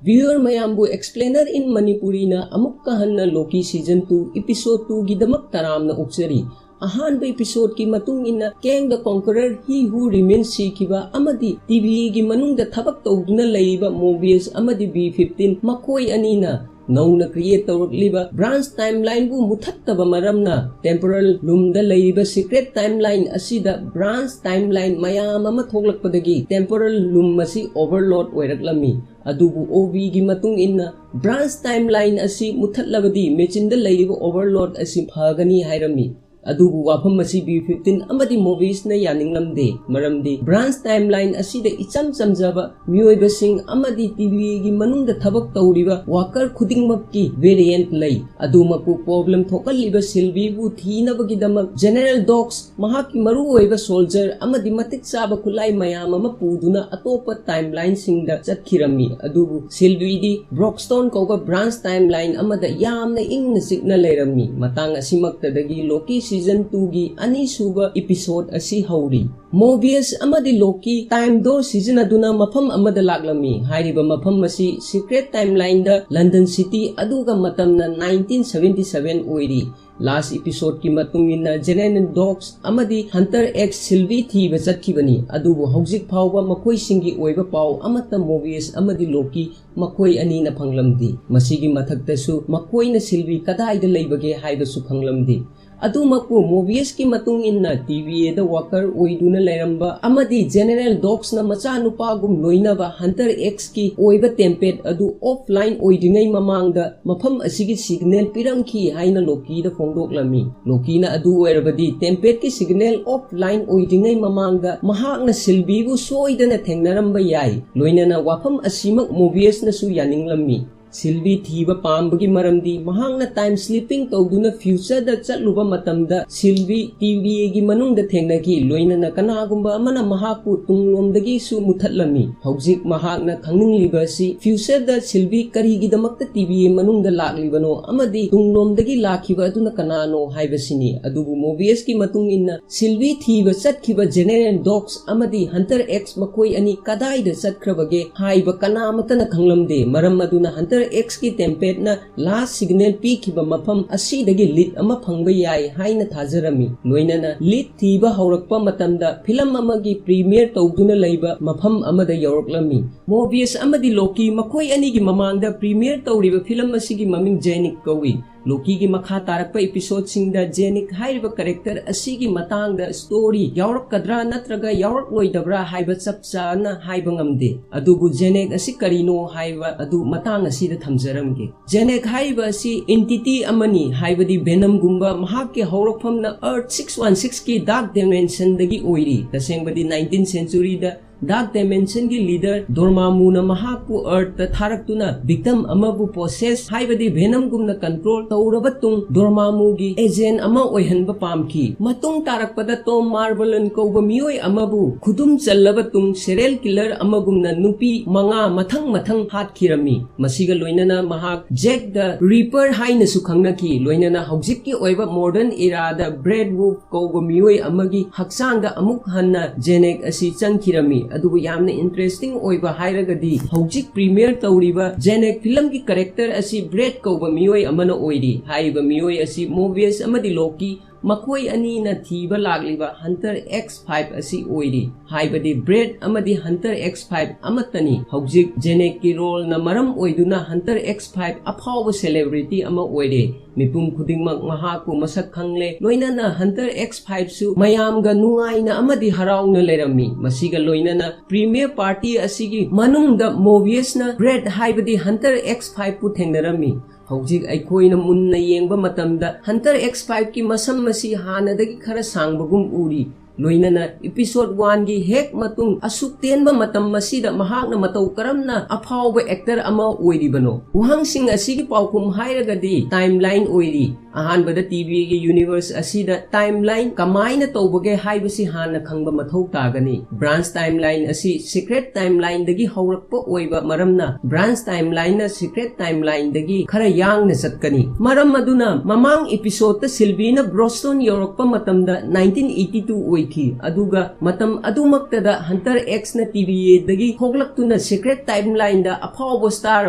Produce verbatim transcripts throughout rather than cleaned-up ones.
Viewer ꯃꯌꯥꯝꯕꯨ Explainer in Manipuriꯅ ꯑꯃꯨꯛꯀ ꯍꯟꯅ Loki season two episode twoꯒꯤꯗꯃꯛ ꯇꯔꯥꯝꯅ ꯑꯣꯛꯆꯔꯤ꯫ ꯑꯍꯥꯟꯕ episodeꯀꯤ ꯃꯇꯨꯡ ꯏꯟꯅ Kang the Conqueror, He Who Remains ꯁꯤꯈꯤꯕ ꯑꯃꯗꯤ TVAꯒꯤ ꯃꯅꯨꯡꯗ ꯊꯕꯛ ꯇꯧꯗꯨꯅ ꯂꯩꯔꯤꯕ Mobius ꯑꯃꯗꯤ B fifteen ꯃꯈꯣꯏ ꯑꯅꯤꯅ ꯅꯧꯅ create ꯇꯧꯔꯛꯂꯤꯕ branch timelineꯕꯨ ꯃꯨꯊꯠꯇꯕ ꯃꯔꯝꯅ temporal loopꯗ ꯂꯩꯔꯤꯕ secret timeline ꯑꯁꯤꯗ branch timeline ꯃꯌꯥꯝ ꯑꯃ ꯊꯣꯛꯂꯛꯄꯗꯒꯤ temporal loop ꯑꯁꯤ overload ꯑꯣꯏꯔꯛꯂꯝꯃꯤ꯫ ꯑꯗꯨꯕꯨ OVꯒꯤ ꯃꯇꯨꯡ ꯏꯟꯅ branch timeline ꯑꯁꯤ ꯃꯨꯊꯠꯂꯕꯗꯤ machineꯗ ꯂꯩꯔꯤꯕ overload ꯑꯁꯤ ꯐꯒꯅꯤ ꯍꯥꯏꯔꯝꯃꯤ꯫ ꯑꯗꯨꯕꯨ ꯋꯥꯐꯝ ꯑꯁꯤ B fifteen ꯑꯃꯗꯤ Mobiusꯅ ꯌꯥꯅꯤꯡꯂꯝꯗꯦ, ꯃꯔꯝꯗꯤ branch timeline ꯑꯁꯤꯗ ꯏꯆꯝ ꯆꯝꯖꯕ ꯃꯤꯑꯣꯏꯕꯁꯤꯡ ꯑꯃꯗꯤ TVAꯒꯤ ꯃꯅꯨꯡꯗ ꯊꯕꯛ ꯇꯧꯔꯤꯕ worker ꯈꯨꯗꯤꯡꯃꯛꯀꯤ variant ꯂꯩ꯫ ꯑꯗꯨꯃꯛꯄꯨ problem ꯊꯣꯛꯍꯜꯂꯤꯕ Sylvieꯕꯨ ꯊꯤꯅꯕꯒꯤꯗꯃꯛ General Dox ꯃꯍꯥꯛꯀꯤ ꯃꯔꯨꯑꯣꯏꯕ soldier ꯑꯃꯗꯤ ꯃꯇꯤꯛ ꯆꯥꯕ ꯈꯨꯠꯂꯥꯏ ꯃꯌꯥꯝ ꯑꯃ ꯄꯨꯗꯨꯅ ꯑꯇꯣꯞꯄ timelineꯁꯤꯡꯗ ꯆꯠꯈꯤꯔꯝꯃꯤ꯫ ꯑꯗꯨꯕꯨ Sylvieꯗꯤ Broxton ꯀꯧꯕ branch timeline ꯑꯃꯗ ꯌꯥꯝꯅ ꯏꯪꯅ ꯆꯤꯛꯅ ꯂꯩꯔꯝꯃꯤ꯫ ꯃꯇꯥꯡ ꯑꯁꯤꯃꯛꯇꯗꯒꯤ Loki season twoꯒꯤ ꯑꯅꯤꯁꯨꯕ episode ꯑꯁꯤ ꯍꯧꯔꯤ꯫ Mobius ꯑꯃꯗꯤ Loki time door ꯁꯤꯖꯤꯟꯅꯗꯨꯅ ꯃꯐꯝ ꯑꯃꯗ ꯂꯥꯛꯂꯝꯃꯤ꯫ ꯍꯥꯏꯔꯤꯕ ꯃꯐꯝ ꯑꯁꯤ secret timelineꯗ London City, ꯑꯗꯨꯒ ꯃꯇꯝꯅ nineteen seventy seven ꯑꯣꯏꯔꯤ꯫ Last episodeꯀꯤ ꯃꯇꯨꯡ ꯏꯟꯅ General Dox ꯑꯃꯗꯤ Hunter X Sylvie ꯊꯤꯕ ꯆꯠꯈꯤꯕꯅꯤ, ꯑꯗꯨꯕꯨ ꯍꯧꯖꯤꯛ ꯐꯥꯎꯕ ꯃꯈꯣꯏꯁꯤꯡꯒꯤ ꯑꯣꯏꯕ ꯄꯥꯎ ꯑꯃꯠꯇ Mobius ꯑꯃꯗꯤ Loki ꯃꯈꯣꯏ ꯑꯅꯤꯅ ꯐꯪꯂꯝꯗꯦ꯫ ꯃꯁꯤꯒꯤ ꯃꯊꯛꯇꯁꯨ ꯃꯈꯣꯏꯅ Sylvie ꯀꯗꯥꯏꯗ ꯂꯩꯕꯒꯦ ꯍꯥꯏꯕꯁꯨ ꯐꯪꯂꯝꯗꯦ꯫ ꯑꯗꯨꯃꯛꯄꯨ Mobiusꯀꯤ ꯃꯇꯨꯡ ꯏꯟꯅ TVAꯗ worker ꯑꯣꯏꯗꯨꯅ ꯂꯩꯔꯝꯕ ꯑꯃꯗꯤ General Doxꯅ ꯃꯆꯥꯅꯨꯄꯥꯒꯨꯝ ꯂꯣꯏꯅꯕ Hunter Xꯀꯤ ꯑꯣꯏꯕ Tempest ꯑꯗꯨ offline ꯑꯣꯏꯗ꯭ꯔꯤꯉꯩ ꯃꯃꯥꯡꯗ ꯃꯐꯝ ꯑꯁꯤꯒꯤ signal ꯄꯤꯔꯝꯈꯤ ꯍꯥꯏꯅ Lokiꯗ ꯐꯣꯡꯗꯣꯛꯂꯝꯃꯤ꯫ Lokiꯅ ꯑꯗꯨ ꯑꯣꯏꯔꯕꯗꯤ Tempestꯀꯤ signal offline ꯑꯣꯏꯗ꯭ꯔꯤꯉꯩ ꯃꯃꯥꯡꯗ ꯃꯍꯥꯛꯅ Sylvieꯕꯨ ꯁꯣꯏꯗꯅ ꯊꯦꯡꯅꯔꯝꯕ ꯌꯥꯏ꯫ ꯂꯣꯏꯅꯅ ꯋꯥꯐꯝ ꯑꯁꯤꯃꯛ Mobiusꯅꯁꯨ ꯌꯥꯅꯤꯡꯂꯝꯃꯤ꯫ ꯁꯤꯜꯚꯤ ꯊꯤꯕ ꯄꯥꯝꯕꯒꯤ ꯃꯔꯝꯗꯤ ꯃꯍꯥꯛꯅ time slipping ꯇꯧꯗꯨꯅ future ꯗ ꯆꯠꯂꯨꯕ ꯃꯇꯝꯗ ꯁꯤꯜꯚꯤ T V A ꯒꯤ ꯃꯅꯨꯡꯗ ꯊꯦꯡꯅꯈꯤ꯫ ꯂꯣꯏꯅꯅ ꯀꯅꯥꯒꯨꯝꯕ ꯑꯃꯅ ꯃꯍꯥꯛꯄꯨ ꯇꯨꯡꯂꯣꯝꯗꯒꯤꯁꯨ ꯃꯨꯊꯠꯂꯝꯃꯤ꯫ ꯍꯧꯖꯤꯛ ꯃꯍꯥꯛꯅ ꯈꯪꯅꯤꯡꯂꯤꯕ ꯑꯁꯤ future ꯗ ꯁꯤꯜꯚꯤ ꯀꯔꯤꯒꯤꯗꯃꯛꯇ T V A ꯃꯅꯨꯡꯗ ꯂꯥꯛꯂꯤꯕꯅꯣ ꯑꯃꯗꯤ ꯇꯨꯡꯂꯣꯝꯗꯒꯤ ꯂꯥꯛꯈꯤꯕ ꯑꯗꯨꯅ ꯀꯅꯥꯅꯣ ꯍꯥꯏꯕꯁꯤꯅꯤ꯫ ꯑꯗꯨꯕꯨ ꯃꯣꯕꯤꯌꯁꯀꯤ ꯃꯇꯨꯡ ꯏꯟꯅ ꯁꯤꯜꯚꯤ ꯊꯤꯕ ꯆꯠꯈꯤꯕ General Dogs ꯑꯃꯗꯤ Hunter X ꯃꯈꯣꯏ ꯑꯅꯤ ꯀꯗꯥꯏꯗ ꯆꯠꯈ꯭ꯔꯕꯒꯦ ꯍꯥꯏꯕ ꯀꯅꯥꯃꯠꯇꯅ ꯈꯪꯂꯝꯗꯦ꯫ ꯃꯔꯝ ꯑꯗꯨꯅ Hunter X ꯀꯤ template ꯅ last signal ꯄꯤꯈꯤꯕ ꯃꯐꯝ ꯑꯁꯤꯗꯒꯤ lead ꯑꯃ ꯐꯪꯕ ꯌꯥꯏ ꯍꯥꯏꯅ ꯊꯥꯖꯔꯝꯃꯤ꯫ ꯂꯣꯏꯅꯅ lead ꯊꯤꯕ ꯍꯧꯔꯛꯄ ꯃꯇꯝꯗ film ꯑꯃꯒꯤ premiere ꯇꯧꯗꯨꯅ ꯂꯩꯕ ꯃꯐꯝ ꯑꯃꯗ ꯌꯧꯔꯛꯂꯝꯃꯤ꯫ ꯃꯣꯕꯤꯌꯁ ꯑꯃꯗꯤ ꯂꯣꯀꯤ ꯃꯈꯣꯏ ꯑꯅꯤꯒꯤ ꯃꯃꯥꯡꯗ premiere ꯇꯧꯔꯤꯕ film ꯑꯁꯤꯒꯤ ꯃꯃꯤꯡ Janek ꯀꯧꯏ꯫ ꯂꯣꯀꯤꯒꯤ ꯃꯈꯥ ꯇꯥꯔꯛꯄ episode ꯁꯤꯡꯗ Janek ꯍꯥꯏꯔꯤꯕ character ꯑꯁꯤꯒꯤ ꯃꯇꯥꯡꯗ story ꯌꯥꯎꯔꯛꯀꯗ꯭ꯔꯥ ꯅꯠꯇ꯭ꯔꯒ ꯌꯥꯎꯔꯛꯂꯣꯏꯗꯕ꯭ꯔꯥ ꯍꯥꯏꯕ ꯆꯞ ꯆꯥꯅ ꯍꯥꯏꯕ ꯉꯝꯗꯦ꯫ ꯑꯗꯨꯕꯨ Janek ꯑꯁꯤ ꯀꯔꯤꯅꯣ ꯍꯥꯏꯕ ꯑꯗꯨ ꯃꯇꯥꯡ ꯑꯁꯤꯗ ꯊꯝꯖꯔꯝꯒꯦ꯫ Janek ꯍꯥꯏꯔꯤꯕ ꯑꯁꯤ entity ꯑꯃꯅꯤ, ꯍꯥꯏꯕꯗꯤ Venom ꯒꯨꯝꯕ꯫ ꯃꯍꯥꯛꯀꯤ ꯍꯧꯔꯛꯐꯝꯅ Earth six one six ꯀꯤ Dark Dimension ꯗꯒꯤ ꯑꯣꯏꯔꯤ꯫ ꯇꯁꯦꯡꯕꯗꯤ nineteenth century ꯗ Dark Dimension ꯒꯤ leader Dormammu ꯅ ꯃꯍꯥꯛꯄꯨ Earth ꯇ ꯊꯥꯔꯛꯇꯨꯅ victim ꯑꯃꯕꯨ possess, ꯍꯥꯏꯕꯗꯤ Venom ꯒꯨꯝꯅ control ꯇꯧꯔꯕ ꯇꯨꯡ Dormammu ꯒꯤ agent ꯑꯃ ꯑꯣꯏꯍꯟꯕ ꯄꯥꯝꯈꯤ꯫ ꯃꯇꯨꯡ ꯇꯥꯔꯛꯄꯗ Tom Marvellon ꯀꯧꯕ ꯃꯤꯑꯣꯏ ꯑꯃꯕꯨ ꯈꯨꯗꯨꯝ ꯆꯜꯂꯕ ꯇꯨꯡ serial killer ꯑꯃꯒꯨꯝꯅ ꯅꯨꯄꯤ ꯃꯉꯥ ꯃꯊꯪ ꯃꯊꯪ ꯍꯥꯠꯈꯤꯔꯝꯃꯤ꯫ ꯃꯁꯤꯒ ꯂꯣꯏꯅꯅ ꯃꯍꯥꯛ Jack the Ripper ꯍꯥꯏꯅꯁꯨ ꯈꯪꯅꯈꯤ꯫ ꯂꯣꯏꯅꯅ ꯍꯧꯖꯤꯛꯀꯤ ꯑꯣꯏꯕ modern era ꯗ Brad Wolfe ꯀꯧꯕ ꯃꯤꯑꯣꯏ ꯑꯃꯒꯤ ꯍꯛꯆꯥꯡꯗ ꯑꯃꯨꯛ ꯍꯟꯅ Janek ꯑꯁꯤ ꯆꯪꯈꯤꯔꯝꯃꯤ꯫ ꯑꯗꯨꯕꯨ ꯌꯥꯝꯅ interesting ꯑꯣꯏꯕ ꯍꯥꯏꯔꯒꯗꯤ ꯍꯧꯖꯤꯛ premiere ꯇꯧꯔꯤꯕ Janek film ꯒꯤ character ꯑꯁꯤ Brad ꯀꯧꯕ ꯃꯤꯑꯣꯏ ꯑꯃꯅ ꯑꯣꯏꯔꯤ꯫ ꯍꯥꯏꯔꯤꯕ ꯃꯤꯑꯣꯏ ꯑꯁꯤ Mobius ꯑꯃꯗꯤ Loki ꯃꯈꯣꯏ ꯑꯅꯤꯅ ꯊꯤꯕ ꯂꯥꯛꯂꯤꯕ Hunter X five ꯑꯁꯤ ꯑꯣꯏꯔꯤ꯫ ꯍꯥꯏꯕꯗꯤ Brad ꯑꯃꯗꯤ Hunter X five ꯑꯃꯠꯇꯅꯤ꯫ ꯍꯧꯖꯤꯛ Janek ꯀꯤ role ꯅ ꯃꯔꯝ ꯑꯣꯏꯗꯨꯅ Hunter X five ꯑꯐꯥꯎꯕ celebrity ꯑꯃ ꯑꯣꯏꯔꯦ꯫ ꯃꯤꯄꯨꯝ ꯈꯨꯗꯤꯡꯃꯛ ꯃꯍꯥꯛꯄꯨ ꯃꯁꯛ ꯈꯪꯂꯦ꯫ ꯂꯣꯏꯅꯅ Hunter X five ꯁꯨ ꯃꯌꯥꯝꯒ ꯅꯨꯡꯉꯥꯏꯅ ꯑꯃꯗꯤ ꯍꯔꯥꯎꯅ ꯂꯩꯔꯝꯃꯤ꯫ ꯃꯁꯤꯒ ꯂꯣꯏꯅꯅ premiere party ꯑꯁꯤꯒꯤ ꯃꯅꯨꯡꯗ Mobius ꯅ Brad ꯍꯥꯏꯕꯗꯤ Hunter X five ꯄꯨ ꯊꯦꯡꯅꯔꯝꯃꯤ꯫ ꯍꯧꯖꯤꯛ ꯑꯩꯈꯣꯏꯅ ꯃꯨꯟꯅ ꯌꯦꯡꯕ ꯃꯇꯝꯗ Hunter X five ꯀꯤ ꯃꯁꯝ ꯑꯁꯤ ꯍꯥꯟꯅꯗꯒꯤ ꯈꯔ ꯁꯥꯡꯕꯒꯨꯝ ꯎꯔꯤ꯫ ꯂꯣꯏꯅꯅ episode one ꯒꯤ ꯍꯦꯛ ꯃꯇꯨꯡ ꯑꯁꯨꯛ ꯇꯦꯟꯕ ꯃꯇꯝ ꯑꯁꯤꯗ ꯃꯍꯥꯛꯅ ꯃꯇꯧ ꯀꯔꯝꯅ ꯑꯐꯥꯎꯕ actor ꯑꯃ ꯑꯣꯏꯔꯤꯕꯅꯣ? ꯋꯥꯍꯪꯁꯤꯡ ꯑꯁꯤꯒꯤ ꯄꯥꯎꯈꯨꯝ ꯍꯥꯏꯔꯒꯗꯤ timeline ꯑꯣꯏꯔꯤ꯫ ꯑꯍꯥꯟꯕꯗ T V A ꯒꯤ universe ꯑꯁꯤꯗ timeline ꯀꯃꯥꯏꯅ ꯇꯧꯕꯒꯦ ꯍꯥꯏꯕꯁꯤ ꯍꯥꯟꯅ ꯈꯪꯕ ꯃꯊꯧ ꯇꯥꯒꯅꯤ꯫ Branch timeline ꯑꯁꯤ secret timeline ꯗꯒꯤ ꯍꯧꯔꯛꯄ ꯑꯣꯏꯕ ꯃꯔꯝꯅ branch timeline ꯅ secret timeline ꯗꯒꯤ ꯈꯔ ꯌꯥꯡꯅ ꯆꯠꯀꯅꯤ꯫ ꯃꯔꯝ ꯑꯗꯨꯅ ꯃꯃꯥꯡ episode ꯇ ꯁꯤꯜꯕꯤꯅ ꯕ꯭ꯔꯣꯁꯇꯣꯟ ꯌꯧꯔꯛꯄ ꯃꯇꯝꯗ nineteen eighty two ꯑꯣꯏꯈꯤ, ꯑꯗꯨꯒ ꯃꯇꯝ ꯑꯗꯨꯃꯛꯇꯗ Hunter X ꯅ T V A ꯗꯒꯤ ꯊꯣꯛꯂꯛꯇꯨꯅ secret timeline ꯗ ꯑꯐꯥꯎꯕ star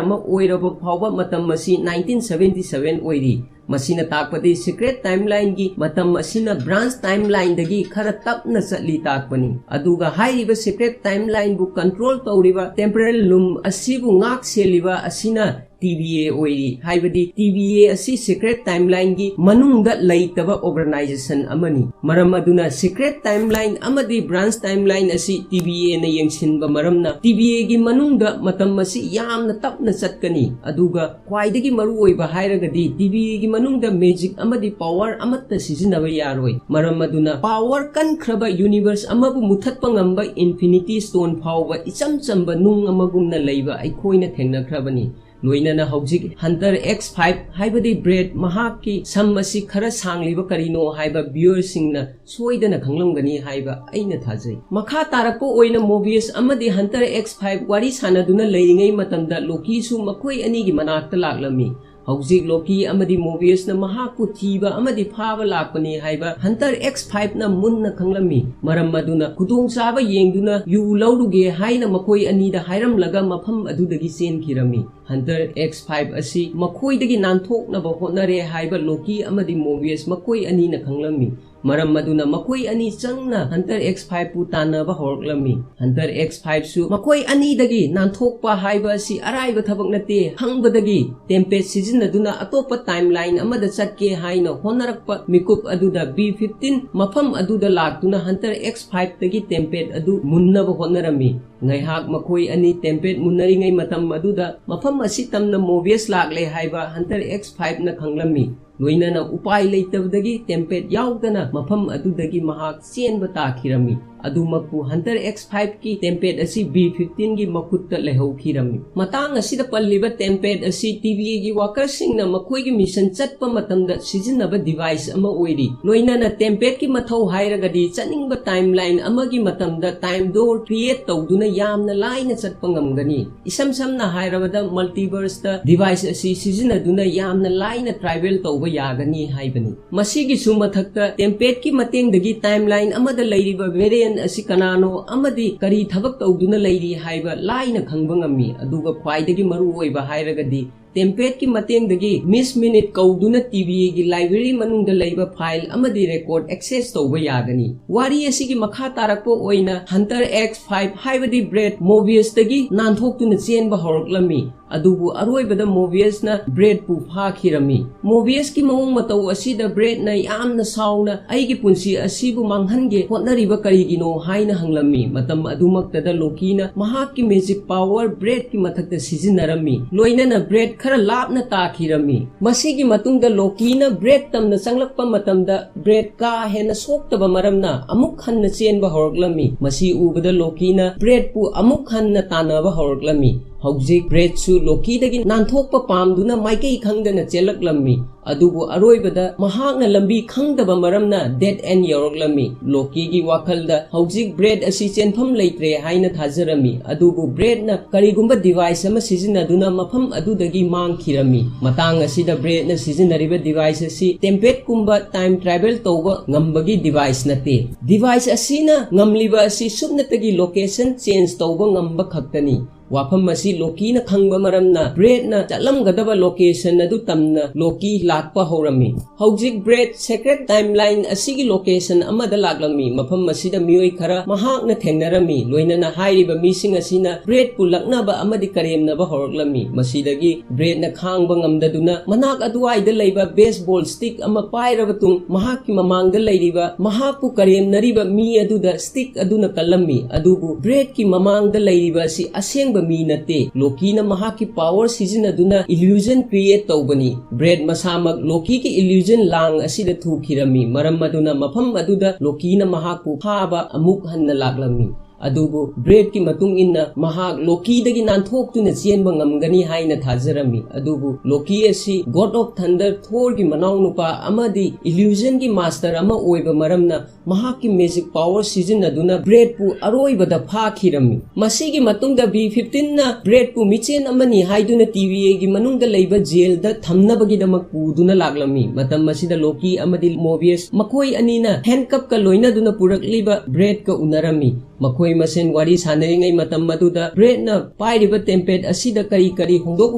ꯑꯃ ꯑꯣꯏꯔꯕ ꯐꯥꯎꯕ ꯃꯇꯝ ꯑꯁꯤ nineteen seventy seven ꯑꯣꯏꯔꯤ꯫ ꯃꯁꯤꯅ ꯇꯥꯛꯄꯗꯤ secret timeline ꯒꯤ ꯃꯇꯝ ꯑꯁꯤꯅ branch timeline ꯗꯒꯤ ꯈꯔ ꯇꯞꯅ ꯆꯠꯂꯤ ꯇꯥꯛꯄꯅꯤ꯫ ꯑꯗꯨꯒ ꯍꯥꯏꯔꯤꯕ secret timeline ꯕꯨ control ꯇꯧꯔꯤꯕ temporal loom ꯑꯁꯤꯕꯨ ꯉꯥꯛ ꯁꯦꯜꯂꯤꯕ ꯑꯁꯤꯅ T V A ꯑꯣꯏꯔꯤ꯫ ꯍꯥꯏꯕꯗꯤ T V A ꯑꯁꯤ secret timeline ꯒꯤ ꯃꯅꯨꯡꯗ ꯂꯩꯇꯕ organization ꯑꯃꯅꯤ꯫ ꯃꯔꯝ ꯑꯗꯨꯅ secret timeline ꯑꯃꯗꯤ branch timeline ꯑꯁꯤ T V A ꯅ ꯌꯦꯡꯁꯤꯟꯕ ꯃꯔꯝꯅ T V A ꯒꯤ ꯃꯅꯨꯡꯗ ꯃꯇꯝ ꯑꯁꯤ ꯌꯥꯝꯅ ꯇꯞꯅ ꯆꯠꯀꯅꯤ꯫ ꯑꯗꯨꯒ ꯈ꯭ꯋꯥꯏꯗꯒꯤ ꯃꯔꯨꯑꯣꯏꯕ ꯍꯥꯏꯔꯒꯗꯤ T V A ꯒꯤ ꯃꯅꯨꯡꯗ magic ꯑꯃꯗꯤ power ꯑꯃꯠꯇ ꯁꯤꯖꯤꯟꯅꯕ ꯌꯥꯔꯣꯏ꯫ ꯃꯔꯝ ꯑꯗꯨꯅ power ꯀꯟꯈ꯭ꯔꯕ universe ꯑꯃꯕꯨ ꯃꯨꯊꯠꯄ ꯉꯝꯕ Infinity Stone ꯐꯥꯎꯕ ꯏꯆꯝ ꯆꯝꯕ ꯅꯨꯡ ꯑꯃꯒꯨꯝꯅ ꯂꯩꯕ ꯑꯩꯈꯣꯏꯅ ꯊꯦꯡꯅꯈ꯭ꯔꯕꯅꯤ꯫ ꯂꯣꯏꯅꯅ ꯍꯧꯖꯤꯛ Hunter X five ꯍꯥꯏꯕꯗꯤ Blade ꯃꯍꯥꯛꯀꯤ ꯁꯝ ꯑꯁꯤ ꯈꯔ ꯁꯥꯡꯂꯤꯕ ꯀꯔꯤꯅꯣ ꯍꯥꯏꯕ viewer ꯁꯤꯡꯅ ꯁꯣꯏꯗꯅ ꯈꯪꯂꯝꯒꯅꯤ ꯍꯥꯏꯕ ꯑꯩꯅ ꯊꯥꯖꯩ꯫ ꯃꯈꯥ ꯇꯥꯔꯛꯄ ꯑꯣꯏꯅ Mobius ꯑꯃꯗꯤ Hunter X five ꯋꯥꯔꯤ ꯁꯥꯟꯅꯗꯨꯅ ꯂꯩꯔꯤꯉꯩ ꯃꯇꯝꯗ Loki ꯁꯨ ꯃꯈꯣꯏ ꯑꯅꯤꯒꯤ ꯃꯅꯥꯛꯇ ꯂꯥꯛꯂꯝꯃꯤ꯫ ꯍꯧꯖꯤꯛ Loki ꯑꯃꯗꯤ Mobius ꯅ ꯃꯍꯥꯛꯄꯨ ꯊꯤꯕ ꯑꯃꯗꯤ ꯐꯥꯕ ꯂꯥꯛꯄꯅꯤ ꯍꯥꯏꯕ Hunter X five ꯅ ꯃꯨꯟꯅ ꯈꯪꯂꯝꯃꯤ꯫ ꯃꯔꯝ ꯑꯗꯨꯅ ꯈꯨꯗꯣꯡꯆꯥꯕ ꯌꯦꯡꯗꯨꯅ ꯌꯨ ꯂꯧꯔꯨꯒꯦ ꯍꯥꯏꯅ ꯃꯈꯣꯏ ꯑꯅꯤꯗ ꯍꯥꯏꯔꯝꯂꯒ ꯃꯐꯝ ꯑꯗꯨꯗꯒꯤ ꯆꯦꯟꯈꯤꯔꯝꯃꯤ꯫ Hunter X five ꯑꯁꯤ ꯃꯈꯣꯏꯗꯒꯤ ꯅꯥꯟꯊꯣꯛꯅꯕ ꯍꯣꯠꯅꯔꯦ ꯍꯥꯏꯕ Loki ꯑꯃꯗꯤ Mobius ꯃꯈꯣꯏ ꯑꯅꯤꯅ ꯈꯪꯂꯝꯃꯤ꯫ ꯃꯔꯝ ꯑꯗꯨꯅ ꯃꯈꯣꯏ ꯑꯅꯤ ꯆꯪꯅ Hunter X five ꯄꯨ ꯇꯥꯟꯅꯕ ꯍꯧꯔꯛꯂꯝꯃꯤ꯫ Hunter X five ꯁꯨ ꯃꯈꯣꯏ ꯑꯅꯤꯗꯒꯤ ꯅꯥꯟꯊꯣꯛꯄ ꯍꯥꯏꯕ ꯑꯁꯤ ꯑꯔꯥꯏꯕ ꯊꯕꯛ ꯅꯠꯇꯦ ꯈꯪꯕꯗꯒꯤ Tempest ꯁꯤꯖꯤꯟꯅꯗꯨꯅ ꯑꯇꯣꯞꯄ timeline ꯑꯃꯗ ꯆꯠꯀꯦ ꯍꯥꯏꯅ ꯍꯣꯠꯅꯔꯛꯄ ꯃꯤꯀꯨꯞ ꯑꯗꯨꯗ B fifteen ꯃꯐꯝ ꯑꯗꯨꯗ ꯂꯥꯛꯇꯨꯅ Hunter X five ꯇꯒꯤ Tempest ꯑꯗꯨ ꯃꯨꯟꯅꯕ ꯍꯣꯠꯅꯔꯝꯃꯤ꯫ ꯉꯥꯏꯍꯥꯛ ꯃꯈꯣꯏ ꯑꯅꯤ Tempest ꯃꯨꯟꯅꯔꯤꯉꯩ ꯃꯇꯝ ꯑꯗꯨꯗ ꯃꯐꯝ ꯑꯁꯤ ꯇꯝꯅ Mobius ꯂꯥꯛꯂꯦ ꯍꯥꯏꯕ Hunter X five ꯅ ꯈꯪꯂꯝꯃꯤ꯫ ꯂꯣꯏꯅꯅ ꯎꯄꯥꯏ ꯂꯩꯇꯕꯗꯒꯤ ꯇꯦꯝꯄꯦꯠ ꯌꯥꯎꯗꯅ ꯃꯐꯝ ꯑꯗꯨꯗꯒꯤ ꯃꯍꯥꯛ ꯆꯦꯟꯕ ꯇꯥꯈꯤꯔꯝꯃꯤ꯫ ꯑꯗꯨꯃꯛꯄꯨ ꯍꯟꯇꯔ ꯑꯦꯛꯁ ꯐꯥꯏꯚꯀꯤ ꯇꯦꯝꯄꯦꯠ ꯑꯁꯤ ꯕꯤ ꯐꯤꯐꯇꯤꯟꯒꯤ ꯃꯈꯨꯠꯇ ꯂꯩꯍꯧꯈꯤꯔꯝꯃꯤ꯫ ꯃꯇꯥꯡ ꯑꯁꯤꯗ ꯄꯜꯂꯤꯕ ꯇꯦꯝꯄꯦꯠ ꯑꯁꯤ ꯇꯤꯚꯤꯑꯦꯒꯤ ꯋꯥꯀꯔꯁꯤꯡꯅ ꯃꯈꯣꯏꯒꯤ ꯃꯤꯁꯟ ꯆꯠꯄ ꯃꯇꯝꯗ ꯁꯤꯖꯤꯟꯅꯕ ꯗꯤꯚꯥꯏꯁ ꯑꯃ ꯑꯣꯏꯔꯤ꯫ ꯂꯣꯏꯅꯅ ꯇꯦꯝꯄꯦꯠꯀꯤ ꯃꯊꯧ ꯍꯥꯏꯔꯒꯗꯤ ꯆꯠꯅꯤꯡꯕ ꯇꯥꯏꯝꯂꯥꯏꯟ ꯑꯃꯒꯤ ꯃꯇꯝꯗ ꯇꯥꯏꯝ ꯗꯣꯔ ꯀ꯭ꯔꯤꯌꯦꯠ ꯇꯧꯗꯨꯅ ꯌꯥꯝꯅ ꯂꯥꯏꯅ ꯆꯠꯄ ꯉꯝꯒꯅꯤ꯫ ꯏꯁꯝ ꯁꯝꯅ ꯍꯥꯏꯔꯕꯗ ꯃꯜꯇꯤꯚꯔꯁꯇ ꯗꯤꯚꯥꯏꯁ ꯑꯁꯤ ꯁꯤꯖꯤꯟꯅꯗꯨꯅ ꯌꯥꯝꯅ ꯂꯥꯏꯅ ꯇ꯭ꯔꯥꯏꯚꯦꯜ ꯇꯧꯕ ꯌꯥꯒꯅꯤ ꯍꯥꯏꯕꯅꯤ꯫ ꯃꯁꯤꯒꯤꯁꯨ ꯃꯊꯛꯇ ꯇꯦꯝꯄꯦꯠꯀꯤ ꯃꯇꯦꯡꯗꯒꯤ ꯇꯥꯏꯝꯂꯥꯏꯟ ꯑꯃꯗ ꯂꯩꯔꯤꯕ ꯚꯦꯔꯤꯌꯟ ꯑꯁꯤ ꯀꯅꯥꯅꯣ ꯑꯃꯗꯤ ꯀꯔꯤ ꯊꯕꯛ ꯇꯧꯗꯨꯅ ꯂꯩꯔꯤ ꯍꯥꯏꯕ ꯂꯥꯏꯅ ꯈꯪꯕ ꯉꯝꯃꯤ꯫ ꯑꯗꯨꯒ ꯈ꯭ꯋꯥꯏꯗꯒꯤ ꯃꯔꯨꯑꯣꯏꯕ ꯍꯥꯏꯔꯒꯗꯤ ꯇꯦꯝꯄꯦꯠꯀꯤ ꯃꯇꯦꯡꯗꯒꯤ ꯃꯤꯁ ꯃꯤꯅꯤꯠ ꯀꯧꯗꯨꯅ ꯇꯤꯚꯤꯑꯦꯒꯤ ꯂꯥꯏꯕ꯭ꯔꯦꯔꯤ ꯃꯅꯨꯡꯗ ꯂꯩꯕ ꯐꯥꯏꯜ ꯑꯃꯗꯤ ꯔꯦꯀꯣꯔꯗ ꯑꯦꯛꯁꯦꯁ ꯇꯧꯕ ꯌꯥꯒꯅꯤ꯫ ꯋꯥꯔꯤ ꯑꯁꯤꯒꯤ ꯃꯈꯥ ꯇꯥꯔꯛꯄ ꯑꯣꯏꯅ ꯍꯟꯇꯔ ꯑꯦꯛꯁ ꯐꯥꯏꯚ ꯍꯥꯏꯕꯗꯤ ꯕ꯭ꯔꯦꯗ ꯃꯣꯕꯤꯌꯁꯇꯒꯤ ꯅꯥꯟꯊꯣꯛꯇꯨꯅ ꯆꯦꯟꯕ ꯍꯧꯔꯛꯂꯝꯃꯤ꯫ ꯑꯗꯨꯕꯨ ꯑꯔꯣꯏꯕꯗ ꯃꯣꯕꯤꯌꯁꯅ ꯕ꯭ꯔꯦꯗꯄꯨ ꯐꯥꯈꯤꯔꯝꯃꯤ꯫ ꯃꯣꯕꯤꯌꯁꯀꯤ ꯃꯑꯣꯡ ꯃꯇꯧ ꯑꯁꯤꯗ ꯕ꯭ꯔꯦꯗꯅ ꯌꯥꯝꯅ ꯁꯥꯎꯅ "ꯑꯩꯒꯤ ꯄꯨꯟꯁꯤ ꯑꯁꯤꯕꯨ ꯃꯥꯡꯍꯟꯒꯦ ꯍꯣꯠꯅꯔꯤꯕ ꯀꯔꯤꯒꯤꯅꯣ?" ꯍꯥꯏꯅ ꯍꯪꯂꯝꯃꯤ꯫ ꯃꯇꯝ ꯑꯗꯨꯃꯛꯇꯗ ꯂꯣꯀꯤꯅ ꯃꯍꯥꯛꯀꯤ ꯃꯦꯖꯤꯛ ꯄꯥꯋꯔ ꯕ꯭ꯔꯦꯗꯀꯤ ꯃꯊꯛꯇ ꯁꯤꯖꯤꯟꯅꯔꯝꯃꯤ꯫ ꯂꯣꯏꯅꯅ ꯕ꯭ꯔꯦꯗ ꯈꯔ ꯂꯥꯞꯅ ꯇꯥꯈꯤꯔꯝꯃꯤ꯫ ꯃꯁꯤꯒꯤ ꯃꯇꯨꯡꯗ ꯂꯣꯀꯤꯅ ꯕ꯭ꯔꯦꯗ ꯇꯝꯅ ꯆꯪꯂꯛꯄ ꯃꯇꯝꯗ ꯕ꯭ꯔꯦꯗ ꯀꯥ ꯍꯦꯟꯅ ꯁꯣꯛꯇꯕ ꯃꯔꯝꯅ ꯑꯃꯨꯛ ꯍꯟꯅ ꯆꯦꯟꯕ ꯍꯧꯔꯛꯂꯝꯃꯤ꯫ ꯃꯁꯤ ꯎꯕꯗ ꯂꯣꯀꯤꯅ ꯕ꯭ꯔꯦꯗꯄꯨ ꯑꯃꯨꯛ ꯍꯟꯅ ꯇꯥꯟꯅꯕ ꯍꯧꯔꯛꯂꯝꯃꯤ꯫ ꯍꯧꯖꯤꯛ ꯕ꯭ꯔꯦꯗꯁꯨ ꯂꯣꯀꯤꯗꯒꯤ ꯅꯥꯟꯊꯣꯛꯄ ꯄꯥꯝꯗꯨꯅ ꯃꯥꯏꯀꯩ ꯈꯪꯗꯅ ꯆꯦꯜꯂꯛꯂꯝꯃꯤ꯫ ꯑꯗꯨꯕꯨ ꯑꯔꯣꯏꯕꯗ ꯃꯍꯥꯛꯅ ꯂꯝꯕꯤ ꯈꯪꯗꯕ ꯃꯔꯝꯅ ꯗꯦꯗ ꯑꯦꯟ ꯌꯧꯔꯛꯂꯝꯃꯤ꯫ ꯂꯣꯀꯤꯒꯤ ꯋꯥꯈꯜꯗ ꯍꯧꯖꯤꯛ ꯕ꯭ꯔꯦꯗ ꯑꯁꯤ ꯆꯦꯟꯐꯝ ꯂꯩꯇ꯭ꯔꯦ ꯍꯥꯏꯅ ꯊꯥꯖꯔꯝꯃꯤ꯫ ꯑꯗꯨꯕꯨ ꯕ꯭ꯔꯦꯗꯅ ꯀꯔꯤꯒꯨꯝꯕ ꯗꯤꯚꯥꯏꯁ ꯑꯃ ꯁꯤꯖꯤꯟꯅꯗꯨꯅ ꯃꯐꯝ ꯑꯗꯨꯗꯒꯤ ꯃꯥꯡꯈꯤꯔꯝꯃꯤ꯫ ꯃꯇꯥꯡ ꯑꯁꯤꯗ ꯕ꯭ꯔꯦꯗꯅ ꯁꯤꯖꯤꯟꯅꯔꯤꯕ ꯗꯤꯚꯥꯏꯁ ꯑꯁꯤ ꯇꯦꯝꯄꯦꯠꯀꯨꯝꯕ ꯇꯥꯏꯝ ꯇ꯭ꯔꯥꯏꯚꯦꯜ ꯇꯧꯕ ꯉꯝꯕꯒꯤ ꯗꯤꯚꯥꯏꯁ ꯅꯠꯇꯦ꯫ ꯗꯤꯚꯥꯏꯁ ꯑꯁꯤꯅ ꯉꯝꯂꯤꯕ ꯑꯁꯤ ꯁꯨꯞꯅꯇꯒꯤ ꯂꯣꯀꯦꯁꯟ ꯆꯦꯟꯖ ꯇꯧꯕ ꯉꯝꯕ ꯈꯛꯇꯅꯤ꯫ ꯋꯥꯐꯝ ꯑꯁꯤ ꯂꯣꯀꯤꯅ ꯈꯪꯕ ꯃꯔꯝꯅ ꯕ꯭ꯔꯦꯗꯅ ꯆꯠꯂꯝꯒꯗꯕ ꯂꯣꯀꯦꯁꯟ ꯑꯗꯨ ꯇꯝꯅ ꯂꯣꯀꯤ ꯂꯥꯛꯄ ꯍꯧꯔꯝꯃꯤ꯫ ꯍꯧꯖꯤꯛ ꯕ꯭ꯔꯦꯗ ꯁꯦꯀ꯭ꯔꯦꯠ ꯇꯥꯏꯝꯂꯥꯏꯟ ꯑꯁꯤꯒꯤ ꯂꯣꯀꯦꯁꯟ ꯑꯃꯗ ꯂꯥꯛꯂꯝꯃꯤ꯫ ꯃꯐꯝ ꯑꯁꯤꯗ ꯃꯤꯑꯣꯏ ꯈꯔ ꯃꯍꯥꯛꯅ ꯊꯦꯡꯅꯔꯝꯃꯤ꯫ ꯂꯣꯏꯅꯅ ꯍꯥꯏꯔꯤꯕ ꯃꯤꯁꯤꯡ ꯑꯁꯤꯅ ꯕ꯭ꯔꯦꯗꯄꯨ ꯂꯛꯅꯕ ꯑꯃꯗꯤ ꯀꯔꯦꯝꯅꯕ ꯍꯧꯔꯛꯂꯝꯃꯤ꯫ ꯃꯁꯤꯗꯒꯤ ꯕ꯭ꯔꯦꯗꯅ ꯈꯥꯡꯕ ꯉꯝꯗꯗꯨꯅ ꯃꯅꯥꯛ ꯑꯗꯨꯋꯥꯏꯗ ꯂꯩꯕ ꯕꯦꯁꯕꯣꯜ ꯁ꯭ꯇꯤꯛ ꯑꯃ ꯄꯥꯏꯔꯕ ꯇꯨꯡ ꯃꯍꯥꯛꯀꯤ ꯃꯃꯥꯡꯗ ꯂꯩꯔꯤꯕ ꯃꯍꯥꯛꯄꯨ ꯀꯔꯦꯝꯅꯔꯤꯕ ꯃꯤ ꯑꯗꯨꯗ ꯁ꯭ꯇꯤꯛ ꯑꯗꯨꯅ ꯀꯜꯂꯝꯃꯤ꯫ ꯑꯗꯨꯕꯨ ꯕ꯭ꯔꯦꯗꯀꯤ ꯃꯃꯥꯡꯗ ꯂꯩꯔꯤꯕ ꯑꯁꯤ ꯑꯁꯦꯡꯕ ꯃꯤ ꯅꯠꯇꯦ꯫ ꯂꯣꯀꯤꯅ ꯃꯍꯥꯛꯀꯤ power ꯁꯤꯖꯤꯟꯅꯗꯨꯅ illusion create ꯇꯧꯕꯅꯤ꯫ ꯕ꯭ꯔꯦꯗ ꯃꯁꯥꯃꯛ ꯂꯣꯀꯤꯒꯤ illusion ꯂꯥꯡ ꯑꯁꯤꯗ ꯊꯨꯈꯤꯔꯝꯃꯤ, ꯃꯔꯝ ꯑꯗꯨꯅ ꯃꯐꯝ ꯑꯗꯨꯗ ꯂꯣꯀꯤꯅ ꯃꯍꯥꯛꯄꯨ ꯐꯥꯕ ꯑꯃꯨꯛ ꯍꯟꯅ ꯂꯥꯛꯂꯝꯃꯤ꯫ ꯑꯗꯨꯕꯨ ꯕ꯭ꯔꯦꯗꯀꯤ ꯃꯇꯨꯡ ꯏꯟꯅ ꯃꯍꯥꯛ ꯂꯣꯀꯤꯗꯒꯤ ꯅꯥꯟꯊꯣꯛꯇꯨꯅ ꯆꯦꯟꯕ ꯉꯝꯒꯅꯤ ꯍꯥꯏꯅ ꯊꯥꯖꯔꯝꯃꯤ꯫ ꯑꯗꯨꯕꯨ ꯂꯣꯀꯤ ꯑꯁꯤ God of Thunder, ꯊꯣꯔꯒꯤ ꯃꯅꯥꯎꯅꯨꯄꯥ ꯑꯃꯗꯤ illusionꯒꯤ master ꯑꯃ ꯑꯣꯏꯕ ꯃꯔꯝꯅ, ꯃꯍꯥꯛꯀꯤ magic power ꯁꯤꯖꯤꯟꯅꯗꯨꯅ ꯕ꯭ꯔꯦꯗꯄꯨ ꯑꯔꯣꯏꯕꯗ ꯐꯥꯈꯤꯔꯝꯃꯤ꯫ ꯃꯁꯤꯒꯤ ꯃꯇꯨꯡꯗ B fifteen ꯅ ꯕ꯭ꯔꯦꯗꯄꯨ ꯃꯤꯆꯦꯟ ꯑꯃꯅꯤ ꯍꯥꯏꯗꯨꯅ TVAꯒꯤ ꯃꯅꯨꯡꯗ ꯂꯩꯕ ꯖꯦꯜꯗ ꯊꯝꯅꯕꯒꯤꯗꯃꯛ ꯄꯨꯗꯨꯅ ꯂꯥꯛꯂꯝꯃꯤ꯫ ꯃꯇꯝ ꯑꯁꯤꯗ ꯂꯣꯀꯤ ꯑꯃꯗꯤ ꯃꯣꯕꯤꯌꯁ ꯃꯈꯣꯏ ꯑꯅꯤꯅ handcuffꯀ ꯂꯣꯏꯅꯗꯨꯅ ꯄꯨꯔꯛꯂꯤꯕ ꯕ꯭ꯔꯦꯗꯀ ꯎꯅꯔꯝꯃꯤ꯫ ꯃꯈꯣꯏ ꯃꯁꯦꯟ ꯋꯥꯔꯤ ꯁꯥꯟꯅꯔꯤꯉꯩ ꯃꯇꯝ ꯑꯗꯨꯗ ꯕ꯭ꯔꯦꯗꯅ ꯄꯥꯏꯔꯤꯕ tempad ꯑꯁꯤꯗ ꯀꯔꯤ ꯀꯔꯤ ꯍꯣꯡꯗꯣꯛ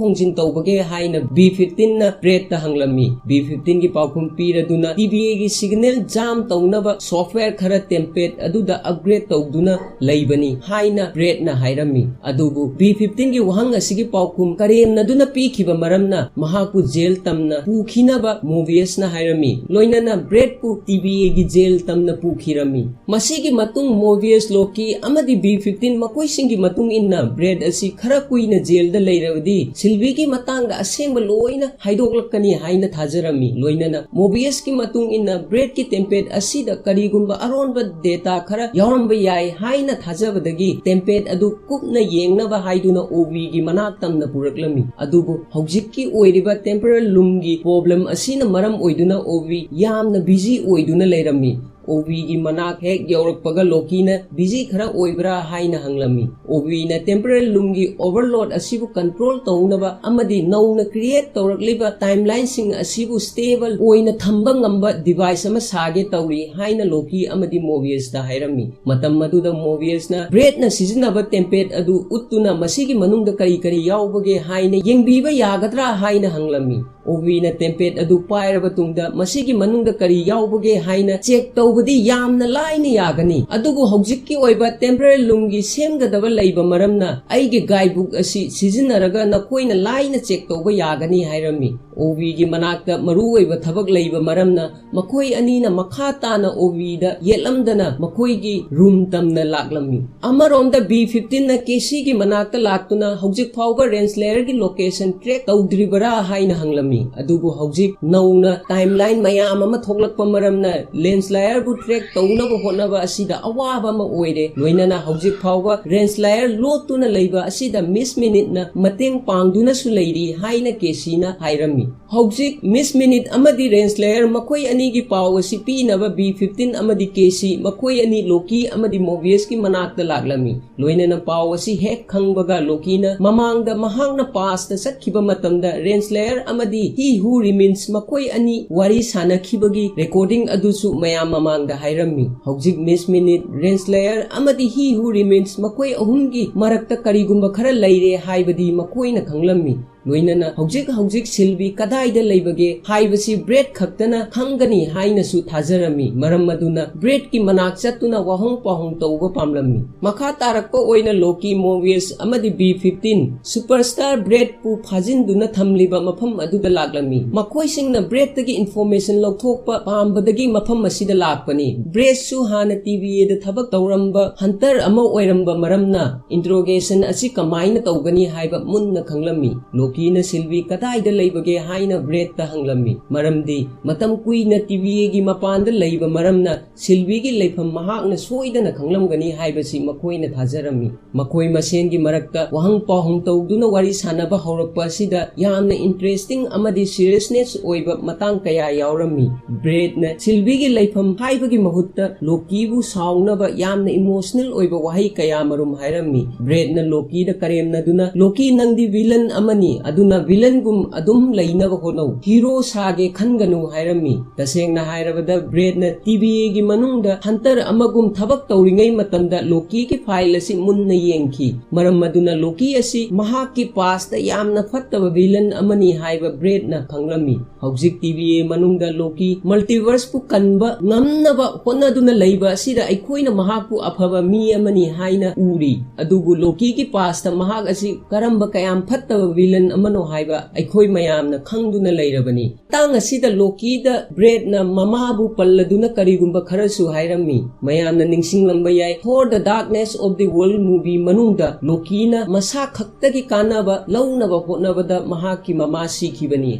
ꯍꯣꯡꯖꯤꯟ ꯇꯧꯕꯒꯦ ꯍꯥꯏꯅ B fifteen ꯅ ꯕ꯭ꯔꯦꯗꯇ ꯍꯪꯂꯝꯃꯤ꯫ B fifteen ꯒꯤ ꯄꯥꯎꯈꯨꯝ ꯄꯤꯔꯗꯨꯅ TVAꯒꯤ signal jam ꯇꯧꯅꯕ software ꯈꯔ tempad ꯑꯗꯨꯗ upgrade ꯇꯧꯗꯨꯅ ꯂꯩꯕꯅꯤ ꯍꯥꯏꯅ ꯕ꯭ꯔꯦꯗꯅ ꯍꯥꯏꯔꯝꯃꯤ꯫ ꯑꯗꯨꯕꯨ B fifteen ꯒꯤ ꯋꯥꯍꯪ ꯑꯁꯤꯒꯤ ꯄꯥꯎꯈꯨꯝ ꯀꯔꯦꯝꯅꯗꯨꯅ ꯄꯤꯈꯤꯕ ꯃꯔꯝꯅ ꯃꯍꯥꯛꯄꯨ ꯖꯦꯜ ꯇꯝꯅ ꯄꯨꯈꯤꯅꯕ ꯃꯣꯕꯤꯌꯁꯅ ꯍꯥꯏꯔꯝꯃꯤ꯫ ꯂꯣꯏꯅꯅ ꯕ꯭ꯔꯦꯗꯄꯨ TVAꯒꯤ ꯖꯦꯜ ꯇꯝꯅ ꯄꯨꯈꯤꯔꯝꯃꯤ꯫ ꯃꯁꯤꯒꯤ ꯃꯇꯨꯡ ꯃꯣꯕꯤꯌꯁ, ꯂꯣꯀꯤ ꯑꯃꯗꯤ B fifteen ꯃꯈꯣꯏꯁꯤꯡꯒꯤ ꯃꯇꯨꯡ ꯏꯟꯅ ꯕ꯭ꯔꯦꯗ ꯑꯁꯤ ꯈꯔ ꯀꯨꯏꯅ ꯖꯦꯜꯗ ꯂꯩꯔꯕꯗꯤ ꯁꯤꯜꯚꯤꯒꯤ ꯃꯇꯥꯡꯗ ꯑꯁꯦꯡꯕ ꯂꯣꯏꯅ ꯍꯥꯏꯗꯣꯛꯂꯛꯀꯅꯤ ꯍꯥꯏꯅ ꯊꯥꯖꯔꯝꯃꯤ꯫ ꯂꯣꯏꯅꯅ ꯃꯣꯕꯤꯌꯁꯀꯤ ꯃꯇꯨꯡ ꯏꯟꯅ ꯕ꯭ꯔꯦꯗꯀꯤ tempad ꯑꯁꯤꯗ ꯀꯔꯤꯒꯨꯝꯕ ꯑꯔꯣꯟꯕ data ꯈꯔ ꯌꯥꯎꯔꯝꯕ ꯌꯥꯏ ꯍꯥꯏꯅ ꯊꯥꯖꯕꯗꯒꯤ tempad ꯑꯗꯨ ꯀꯨꯞꯅ ꯌꯦꯡꯅꯕ ꯍꯥꯏꯗꯨꯅ ꯑꯣꯕꯤꯒꯤ ꯃꯅꯥꯛ ꯇꯝꯅ ꯄꯨꯔꯛꯂꯝꯃꯤ꯫ ꯑꯗꯨꯕꯨ ꯍꯧꯖꯤꯛꯀꯤ ꯑꯣꯏꯔꯤꯕ temporal loomꯒꯤ problem ꯑꯁꯤꯅ ꯃꯔꯝ ꯑꯣꯏꯗꯨꯅ ꯑꯣꯕꯤ ꯌꯥꯝꯅ busy ꯑꯣꯏꯗꯨꯅ ꯂꯩꯔꯝꯃꯤ꯫ ꯑꯣꯕꯤꯒꯤ ꯃꯅꯥꯛ ꯍꯦꯛ ꯌꯧꯔꯛꯄꯒ ꯂꯣꯀꯤꯅ busy ꯈꯔ ꯑꯣꯏꯕ꯭ꯔꯥ ꯍꯥꯏꯅ ꯍꯪꯂꯝꯃꯤ꯫ ꯑꯣꯕꯤꯅ temporal loomꯒꯤ overload ꯑꯁꯤꯕꯨ control ꯇꯧꯅꯕ ꯑꯃꯗꯤ ꯅꯧꯅ create ꯇꯧꯔꯛꯂꯤꯕ timelineꯁꯤꯡ ꯑꯁꯤꯕꯨ stable ꯑꯣꯏꯅ ꯊꯝꯕ ꯉꯝꯕ device ꯑꯃ ꯁꯥꯒꯦ ꯇꯧꯔꯤ ꯍꯥꯏꯅ ꯂꯣꯀꯤ ꯑꯃꯗꯤ ꯃꯣꯕꯤꯌꯁꯇ ꯍꯥꯏꯔꯝꯃꯤ꯫ ꯃꯇꯝ ꯑꯗꯨꯗ ꯃꯣꯕꯤꯌꯁꯅ ꯕ꯭ꯔꯦꯗꯅ ꯁꯤꯖꯤꯟꯅꯕ tempad ꯑꯗꯨ ꯎꯠꯇꯨꯅ ꯃꯁꯤꯒꯤ ꯃꯅꯨꯡꯗ ꯀꯔꯤ ꯀꯔꯤ ꯌꯥꯎꯕꯒꯦ ꯍꯥꯏꯅ ꯌꯦꯡꯕꯤꯕ ꯌꯥꯒꯗ꯭ꯔꯥ ꯍꯥꯏꯅ ꯍꯪꯂꯝꯃꯤ꯫ ꯑꯣꯕꯤꯅ tempad ꯑꯗꯨ ꯄꯥꯏꯔꯕ ꯇꯨꯡꯗ ꯃꯁꯤꯒꯤ ꯃꯅꯨꯡꯗ ꯀꯔꯤ ꯌꯥꯎꯕꯒꯦ ꯍꯥꯏꯅ check ꯇꯧꯕꯗꯤ ꯌꯥꯝꯅ ꯂꯥꯏꯅ ꯌꯥꯒꯅꯤ, ꯑꯗꯨꯕꯨ ꯍꯧꯖꯤꯛꯀꯤ ꯑꯣꯏꯕ temporal loomꯒꯤ ꯁꯦꯝꯒꯗꯕ ꯂꯩꯕ ꯃꯔꯝꯅ ꯑꯩꯒꯤ guidebook ꯑꯁꯤ ꯁꯤꯖꯤꯟꯅꯔꯒ ꯅꯈꯣꯏꯅ ꯂꯥꯏꯅ check ꯇꯧꯕ ꯌꯥꯒꯅꯤ ꯍꯥꯏꯔꯝꯃꯤ꯫ ꯑꯣ ꯕꯤꯒꯤ ꯃꯅꯥꯛꯇ ꯃꯔꯨꯑꯣꯏꯕ ꯊꯕꯛ ꯂꯩꯕ ꯃꯔꯝꯅ ꯃꯈꯣꯏ ꯑꯅꯤꯅ ꯃꯈꯥ ꯇꯥꯅ ꯑꯣ ꯕꯤꯗ ꯌꯦꯠꯂꯝꯗꯅ ꯃꯈꯣꯏꯒꯤ ꯔꯨꯝ ꯇꯝꯅ ꯂꯥꯛꯂꯝꯃꯤ꯫ ꯑꯃꯔꯣꯝꯗ ꯕꯤ ꯐꯤꯐꯇꯤꯟꯅ ꯀꯦ ꯁꯤꯒꯤ ꯃꯅꯥꯛꯇ ꯂꯥꯛꯇꯨꯅ ꯍꯧꯖꯤꯛ ꯐꯥꯎꯕ ꯔꯦꯟꯁꯂꯦꯌꯔꯒꯤ ꯂꯣꯀꯦꯁꯟ ꯇ꯭ꯔꯦꯛ ꯇꯧꯗ꯭ꯔꯤꯕꯔꯥ ꯍꯥꯏꯅ ꯍꯪꯂꯝꯃꯤ꯫ ꯑꯗꯨꯕꯨ ꯍꯧꯖꯤꯛ ꯅꯧꯅ ꯇꯥꯏꯝꯂꯥꯏꯟ ꯃꯌꯥꯝ ꯑꯃ ꯊꯣꯛꯂꯛꯄ ꯃꯔꯝꯅ ꯔꯦꯟꯁꯂꯦꯌꯔꯕꯨ ꯇ꯭ꯔꯦꯛ ꯇꯧꯅꯕ ꯍꯣꯠꯅꯕ ꯑꯁꯤꯗ ꯑꯋꯥꯕ ꯑꯃ ꯑꯣꯏꯔꯦ꯫ ꯂꯣꯏꯅꯅ ꯍꯧꯖꯤꯛ ꯐꯥꯎꯕ ꯔꯦꯟꯁꯂꯦꯌꯔ ꯂꯣꯠꯇꯨꯅ ꯂꯩꯕ ꯑꯁꯤꯗ ꯃꯤꯁ ꯃꯤꯅꯤꯠꯅ ꯃꯇꯦꯡ ꯄꯥꯡꯗꯨꯅꯁꯨ ꯂꯩꯔꯤ ꯍꯥꯏꯅ ꯀꯦ ꯁꯤꯅ ꯍꯥꯏꯔꯝꯃꯤ꯫ ꯍꯧꯖꯤꯛ ꯃꯤꯁ ꯃꯤꯅꯤꯠ ꯑꯃꯗꯤ ꯔꯦꯟꯁꯂꯦꯌꯔ ꯃꯈꯣꯏ ꯑꯅꯤꯒꯤ ꯄꯥꯎ ꯑꯁꯤ ꯄꯤꯅꯕ ꯕꯤ ꯐꯤꯐꯇꯤꯟ ꯑꯃꯗꯤ ꯀꯦ ꯁꯤ ꯃꯈꯣꯏ ꯑꯅꯤ ꯂꯣꯀꯤ ꯑꯃꯗꯤ ꯃꯣꯕꯤꯌꯁꯀꯤ ꯃꯅꯥꯛꯇ ꯂꯥꯛꯂꯝꯃꯤ꯫ ꯂꯣꯏꯅꯅ ꯄꯥꯎ ꯑꯁꯤ ꯍꯦꯛ ꯈꯪꯕꯒ ꯂꯣꯀꯤꯅ ꯃꯃꯥꯡꯗ ꯃꯍꯥꯛꯅ ꯄꯥꯁꯇ ꯆꯠꯈꯤꯕ ꯃꯇꯝꯗ ꯔꯦꯟꯁꯂꯦꯌꯔ ꯑꯃꯗꯤ ꯍꯤ ꯍꯨ ꯔꯤꯃꯤꯟꯁ ꯃꯈꯣꯏ ꯑꯅꯤ ꯋꯥꯔꯤ ꯁꯥꯅꯈꯤꯕꯒꯤ ꯔꯦꯀꯣꯔꯗꯤꯡ ꯑꯗꯨꯁꯨ ꯃꯌꯥꯝ ꯃꯃꯥꯡꯗ ꯍꯥꯏꯔꯝꯃꯤ꯫ ꯍꯧꯖꯤꯛ ꯃꯤꯁ ꯃꯤꯅꯤꯠ, ꯔꯦꯟꯁꯂꯦꯌꯔ ꯑꯃꯗꯤ ꯍꯤ ꯍꯨ ꯔꯤꯃꯤꯟꯁ ꯃꯈꯣꯏ ꯑꯍꯨꯝꯒꯤ ꯃꯔꯛꯇ ꯀꯔꯤꯒꯨꯝꯕ ꯈꯔ ꯂꯩꯔꯦ ꯍꯥꯏꯕꯗꯤ ꯃꯈꯣꯏꯅ ꯈꯪꯂꯝꯃꯤ꯫ ꯂꯣꯏꯅꯅ ꯍꯧꯖꯤꯛ ꯍꯧꯖꯤꯛ ꯁꯤꯜꯕꯤ ꯀꯗꯥꯏꯗ ꯂꯩꯕꯒꯦ ꯍꯥꯏꯕꯁꯤ ꯕ꯭ꯔꯦꯠ ꯈꯛꯇꯅ ꯈꯪꯒꯅꯤ ꯍꯥꯏꯅꯁꯨ ꯊꯥꯖꯔꯝꯃꯤ꯫ ꯃꯔꯝ ꯑꯗꯨꯅ ꯕ꯭ꯔꯦꯠꯀꯤ ꯃꯅꯥꯛ ꯆꯠꯇꯨꯅ ꯋꯥꯍꯪ ꯄꯥꯎꯍꯪ ꯇꯧꯕ ꯄꯥꯝꯂꯝꯃꯤ꯫ ꯃꯈꯥ ꯇꯥꯔꯛꯄ ꯑꯣꯏꯅ ꯂꯣꯀꯤ, ꯃꯣꯕꯤꯌꯁ ꯑꯃꯗꯤ ꯕꯤ ꯐꯤꯐꯇꯤꯟ ꯁꯨꯄꯔꯁ꯭ꯇꯥꯔ ꯕ꯭ꯔꯦꯠꯄꯨ ꯐꯥꯖꯤꯟꯗꯨꯅ ꯊꯝꯂꯤꯕ ꯃꯐꯝ ꯑꯗꯨꯗ ꯂꯥꯛꯂꯝꯃꯤ꯫ ꯃꯈꯣꯏꯁꯤꯡꯅ ꯕ꯭ꯔꯦꯠꯇꯒꯤ ꯏꯟꯐꯣꯔꯃꯦꯁꯟ ꯂꯧꯊꯣꯛꯄ ꯄꯥꯝꯕꯗꯒꯤ ꯃꯐꯝ ꯑꯁꯤꯗ ꯂꯥꯛꯄꯅꯤ꯫ ꯕ꯭ꯔꯦꯠꯁꯨ ꯍꯥꯟꯅ ꯇꯤ ꯕꯤ ꯑꯦꯗ ꯊꯕꯛ ꯇꯧꯔꯝꯕ ꯍꯟꯇꯔ ꯑꯃ ꯑꯣꯏꯔꯝꯕ ꯃꯔꯝꯅ ꯏꯟꯇꯔꯣꯒꯦꯁꯟ ꯑꯁꯤ ꯀꯃꯥꯏꯅ ꯇꯧꯒꯅꯤ ꯍꯥꯏꯕ ꯃꯨꯟꯅ ꯈꯪꯂꯝꯃꯤ꯫ ꯂꯣꯀꯤꯅ ꯁꯤꯜꯕꯤ ꯀꯗꯥꯏꯗ ꯂꯩꯕꯒꯦ ꯍꯥꯏꯅ ꯕ꯭ꯔꯦꯠꯇ ꯍꯪꯂꯝꯃꯤ, ꯃꯔꯝꯗꯤ ꯃꯇꯝ ꯀꯨꯏꯅ ꯇꯤ ꯕꯤ ꯑꯦꯒꯤ ꯃꯄꯥꯟꯗ ꯂꯩꯕ ꯃꯔꯝꯅ ꯁꯤꯜꯕꯤꯒꯤ ꯂꯩꯐꯝ ꯃꯍꯥꯛꯅ ꯁꯣꯏꯗꯅ ꯈꯪꯂꯝꯒꯅꯤ ꯍꯥꯏꯕꯁꯤ ꯃꯈꯣꯏꯅ ꯊꯥꯖꯔꯝꯃꯤ꯫ ꯃꯈꯣꯏ ꯃꯁꯦꯟꯒꯤ ꯃꯔꯛꯇ ꯋꯥꯍꯪ ꯄꯥꯎꯍꯪ ꯇꯧꯗꯨꯅ ꯋꯥꯔꯤ ꯁꯥꯟꯅꯕ ꯍꯧꯔꯛꯄ ꯑꯁꯤꯗ ꯌꯥꯝꯅ ꯏꯟꯇꯔꯦꯁꯇꯤꯡ ꯑꯃꯗꯤ ꯁꯤꯔꯤꯌꯁꯅꯦꯁ ꯑꯣꯏꯕ ꯃꯇꯥꯡ ꯀꯌꯥ ꯌꯥꯎꯔꯝꯃꯤ꯫ ꯕ꯭ꯔꯦꯠꯅ ꯁꯤꯜꯕꯤꯒꯤ ꯂꯩꯐꯝ ꯍꯥꯏꯕꯒꯤ ꯃꯍꯨꯠꯇ ꯂꯣꯀꯤꯕꯨ ꯁꯥꯎꯅꯕ ꯌꯥꯝꯅ ꯏꯃꯣꯁꯅꯦꯜ ꯑꯣꯏꯕ ꯋꯥꯍꯩ ꯀꯌꯥ ꯃꯔꯨꯝ ꯍꯥꯏꯔꯝꯃꯤ꯫ ꯕ꯭ꯔꯦꯠꯅ ꯂꯣꯀꯤꯗ ꯀꯔꯦꯝꯅꯗꯨꯅ, "ꯂꯣꯀꯤ, ꯅꯪꯗꯤ ꯚꯤꯂꯟ ꯑꯃꯅꯤ, ꯑꯗꯨꯅ ꯚꯤꯂꯟꯒꯨꯝ ꯑꯗꯨꯝ ꯂꯩꯅꯕ ꯍꯣꯠꯅꯧ, ꯍꯤꯔꯣ ꯁꯥꯒꯦ ꯈꯟꯒꯅꯨ" ꯍꯥꯏꯔꯝꯃꯤ꯫ ꯇꯁꯦꯡꯅ ꯍꯥꯏꯔꯕꯗ, ꯕ꯭ꯔꯦꯠꯅ ꯇꯤ ꯕꯤ ꯑꯦꯒꯤ ꯃꯅꯨꯡꯗ ꯍꯟꯇꯔ ꯑꯃꯒꯨꯝ ꯊꯕꯛ ꯇꯧꯔꯤꯉꯩ ꯃꯇꯝꯗ ꯂꯣꯀꯤꯒꯤ ꯐꯥꯏꯜ ꯑꯁꯤ ꯃꯨꯟꯅ ꯌꯦꯡꯈꯤ꯫ ꯃꯔꯝ ꯑꯗꯨꯅ ꯂꯣꯀꯤ ꯑꯁꯤ ꯃꯍꯥꯛꯀꯤ ꯄꯥꯁꯇ ꯌꯥꯝꯅ ꯐꯠꯇꯕ ꯚꯤꯂꯟ ꯑꯃꯅꯤ ꯍꯥꯏꯕ ꯕ꯭ꯔꯦꯠꯅ ꯈꯪꯂꯝꯃꯤ꯫ ꯍꯧꯖꯤꯛ ꯇꯤ ꯕꯤ ꯑꯦ ꯃꯅꯨꯡꯗ ꯂꯣꯀꯤ ꯃꯜꯇꯤꯚꯔꯁꯄꯨ ꯀꯟꯕ ꯉꯝꯅꯕ ꯍꯣꯠꯅꯗꯨꯅ ꯂꯩꯕ ꯑꯁꯤꯗ ꯑꯩꯈꯣꯏꯅ ꯃꯍꯥꯛꯄꯨ ꯑꯐꯕ ꯃꯤ ꯑꯃꯅꯤ ꯍꯥꯏꯅ ꯎꯔꯤ꯫ ꯑꯗꯨꯕꯨ ꯂꯣꯀꯤꯒꯤ ꯄꯥꯁꯇ ꯃꯍꯥꯛ ꯑꯁꯤ ꯀꯔꯝꯕ ꯀꯌꯥꯝ ꯐꯠꯇꯕ ꯚꯤꯂꯟ ꯑꯃꯅꯣ ꯍꯥꯏꯕ ꯑꯩꯈꯣꯏ ꯃꯌꯥꯝꯅ ꯈꯪꯗꯨꯅ ꯂꯩꯔꯕꯅꯤ꯫ ꯃꯇꯥꯡ ꯑꯁꯤꯗ ꯂꯣꯀꯤꯗ ꯕ꯭ꯔꯦꯠꯅ ꯃꯃꯥꯕꯨ ꯄꯜꯂꯗꯨꯅ ꯀꯔꯤꯒꯨꯝꯕ ꯈꯔꯁꯨ ꯍꯥꯏꯔꯝꯃꯤ꯫ ꯃꯌꯥꯝꯅ ꯅꯤꯡꯁꯤꯡꯂꯝꯕ ꯌꯥꯏ, Thor: The Darkness of the World movie ꯃꯅꯨꯡꯗ ꯂꯣꯀꯤꯅ ꯃꯁꯥ ꯈꯛꯇꯒꯤ ꯀꯥꯟꯅꯕ ꯂꯧꯅꯕ ꯍꯣꯠꯅꯕꯗ ꯃꯍꯥꯛꯀꯤ ꯃꯃꯥ ꯁꯤꯈꯤꯕꯅꯤ,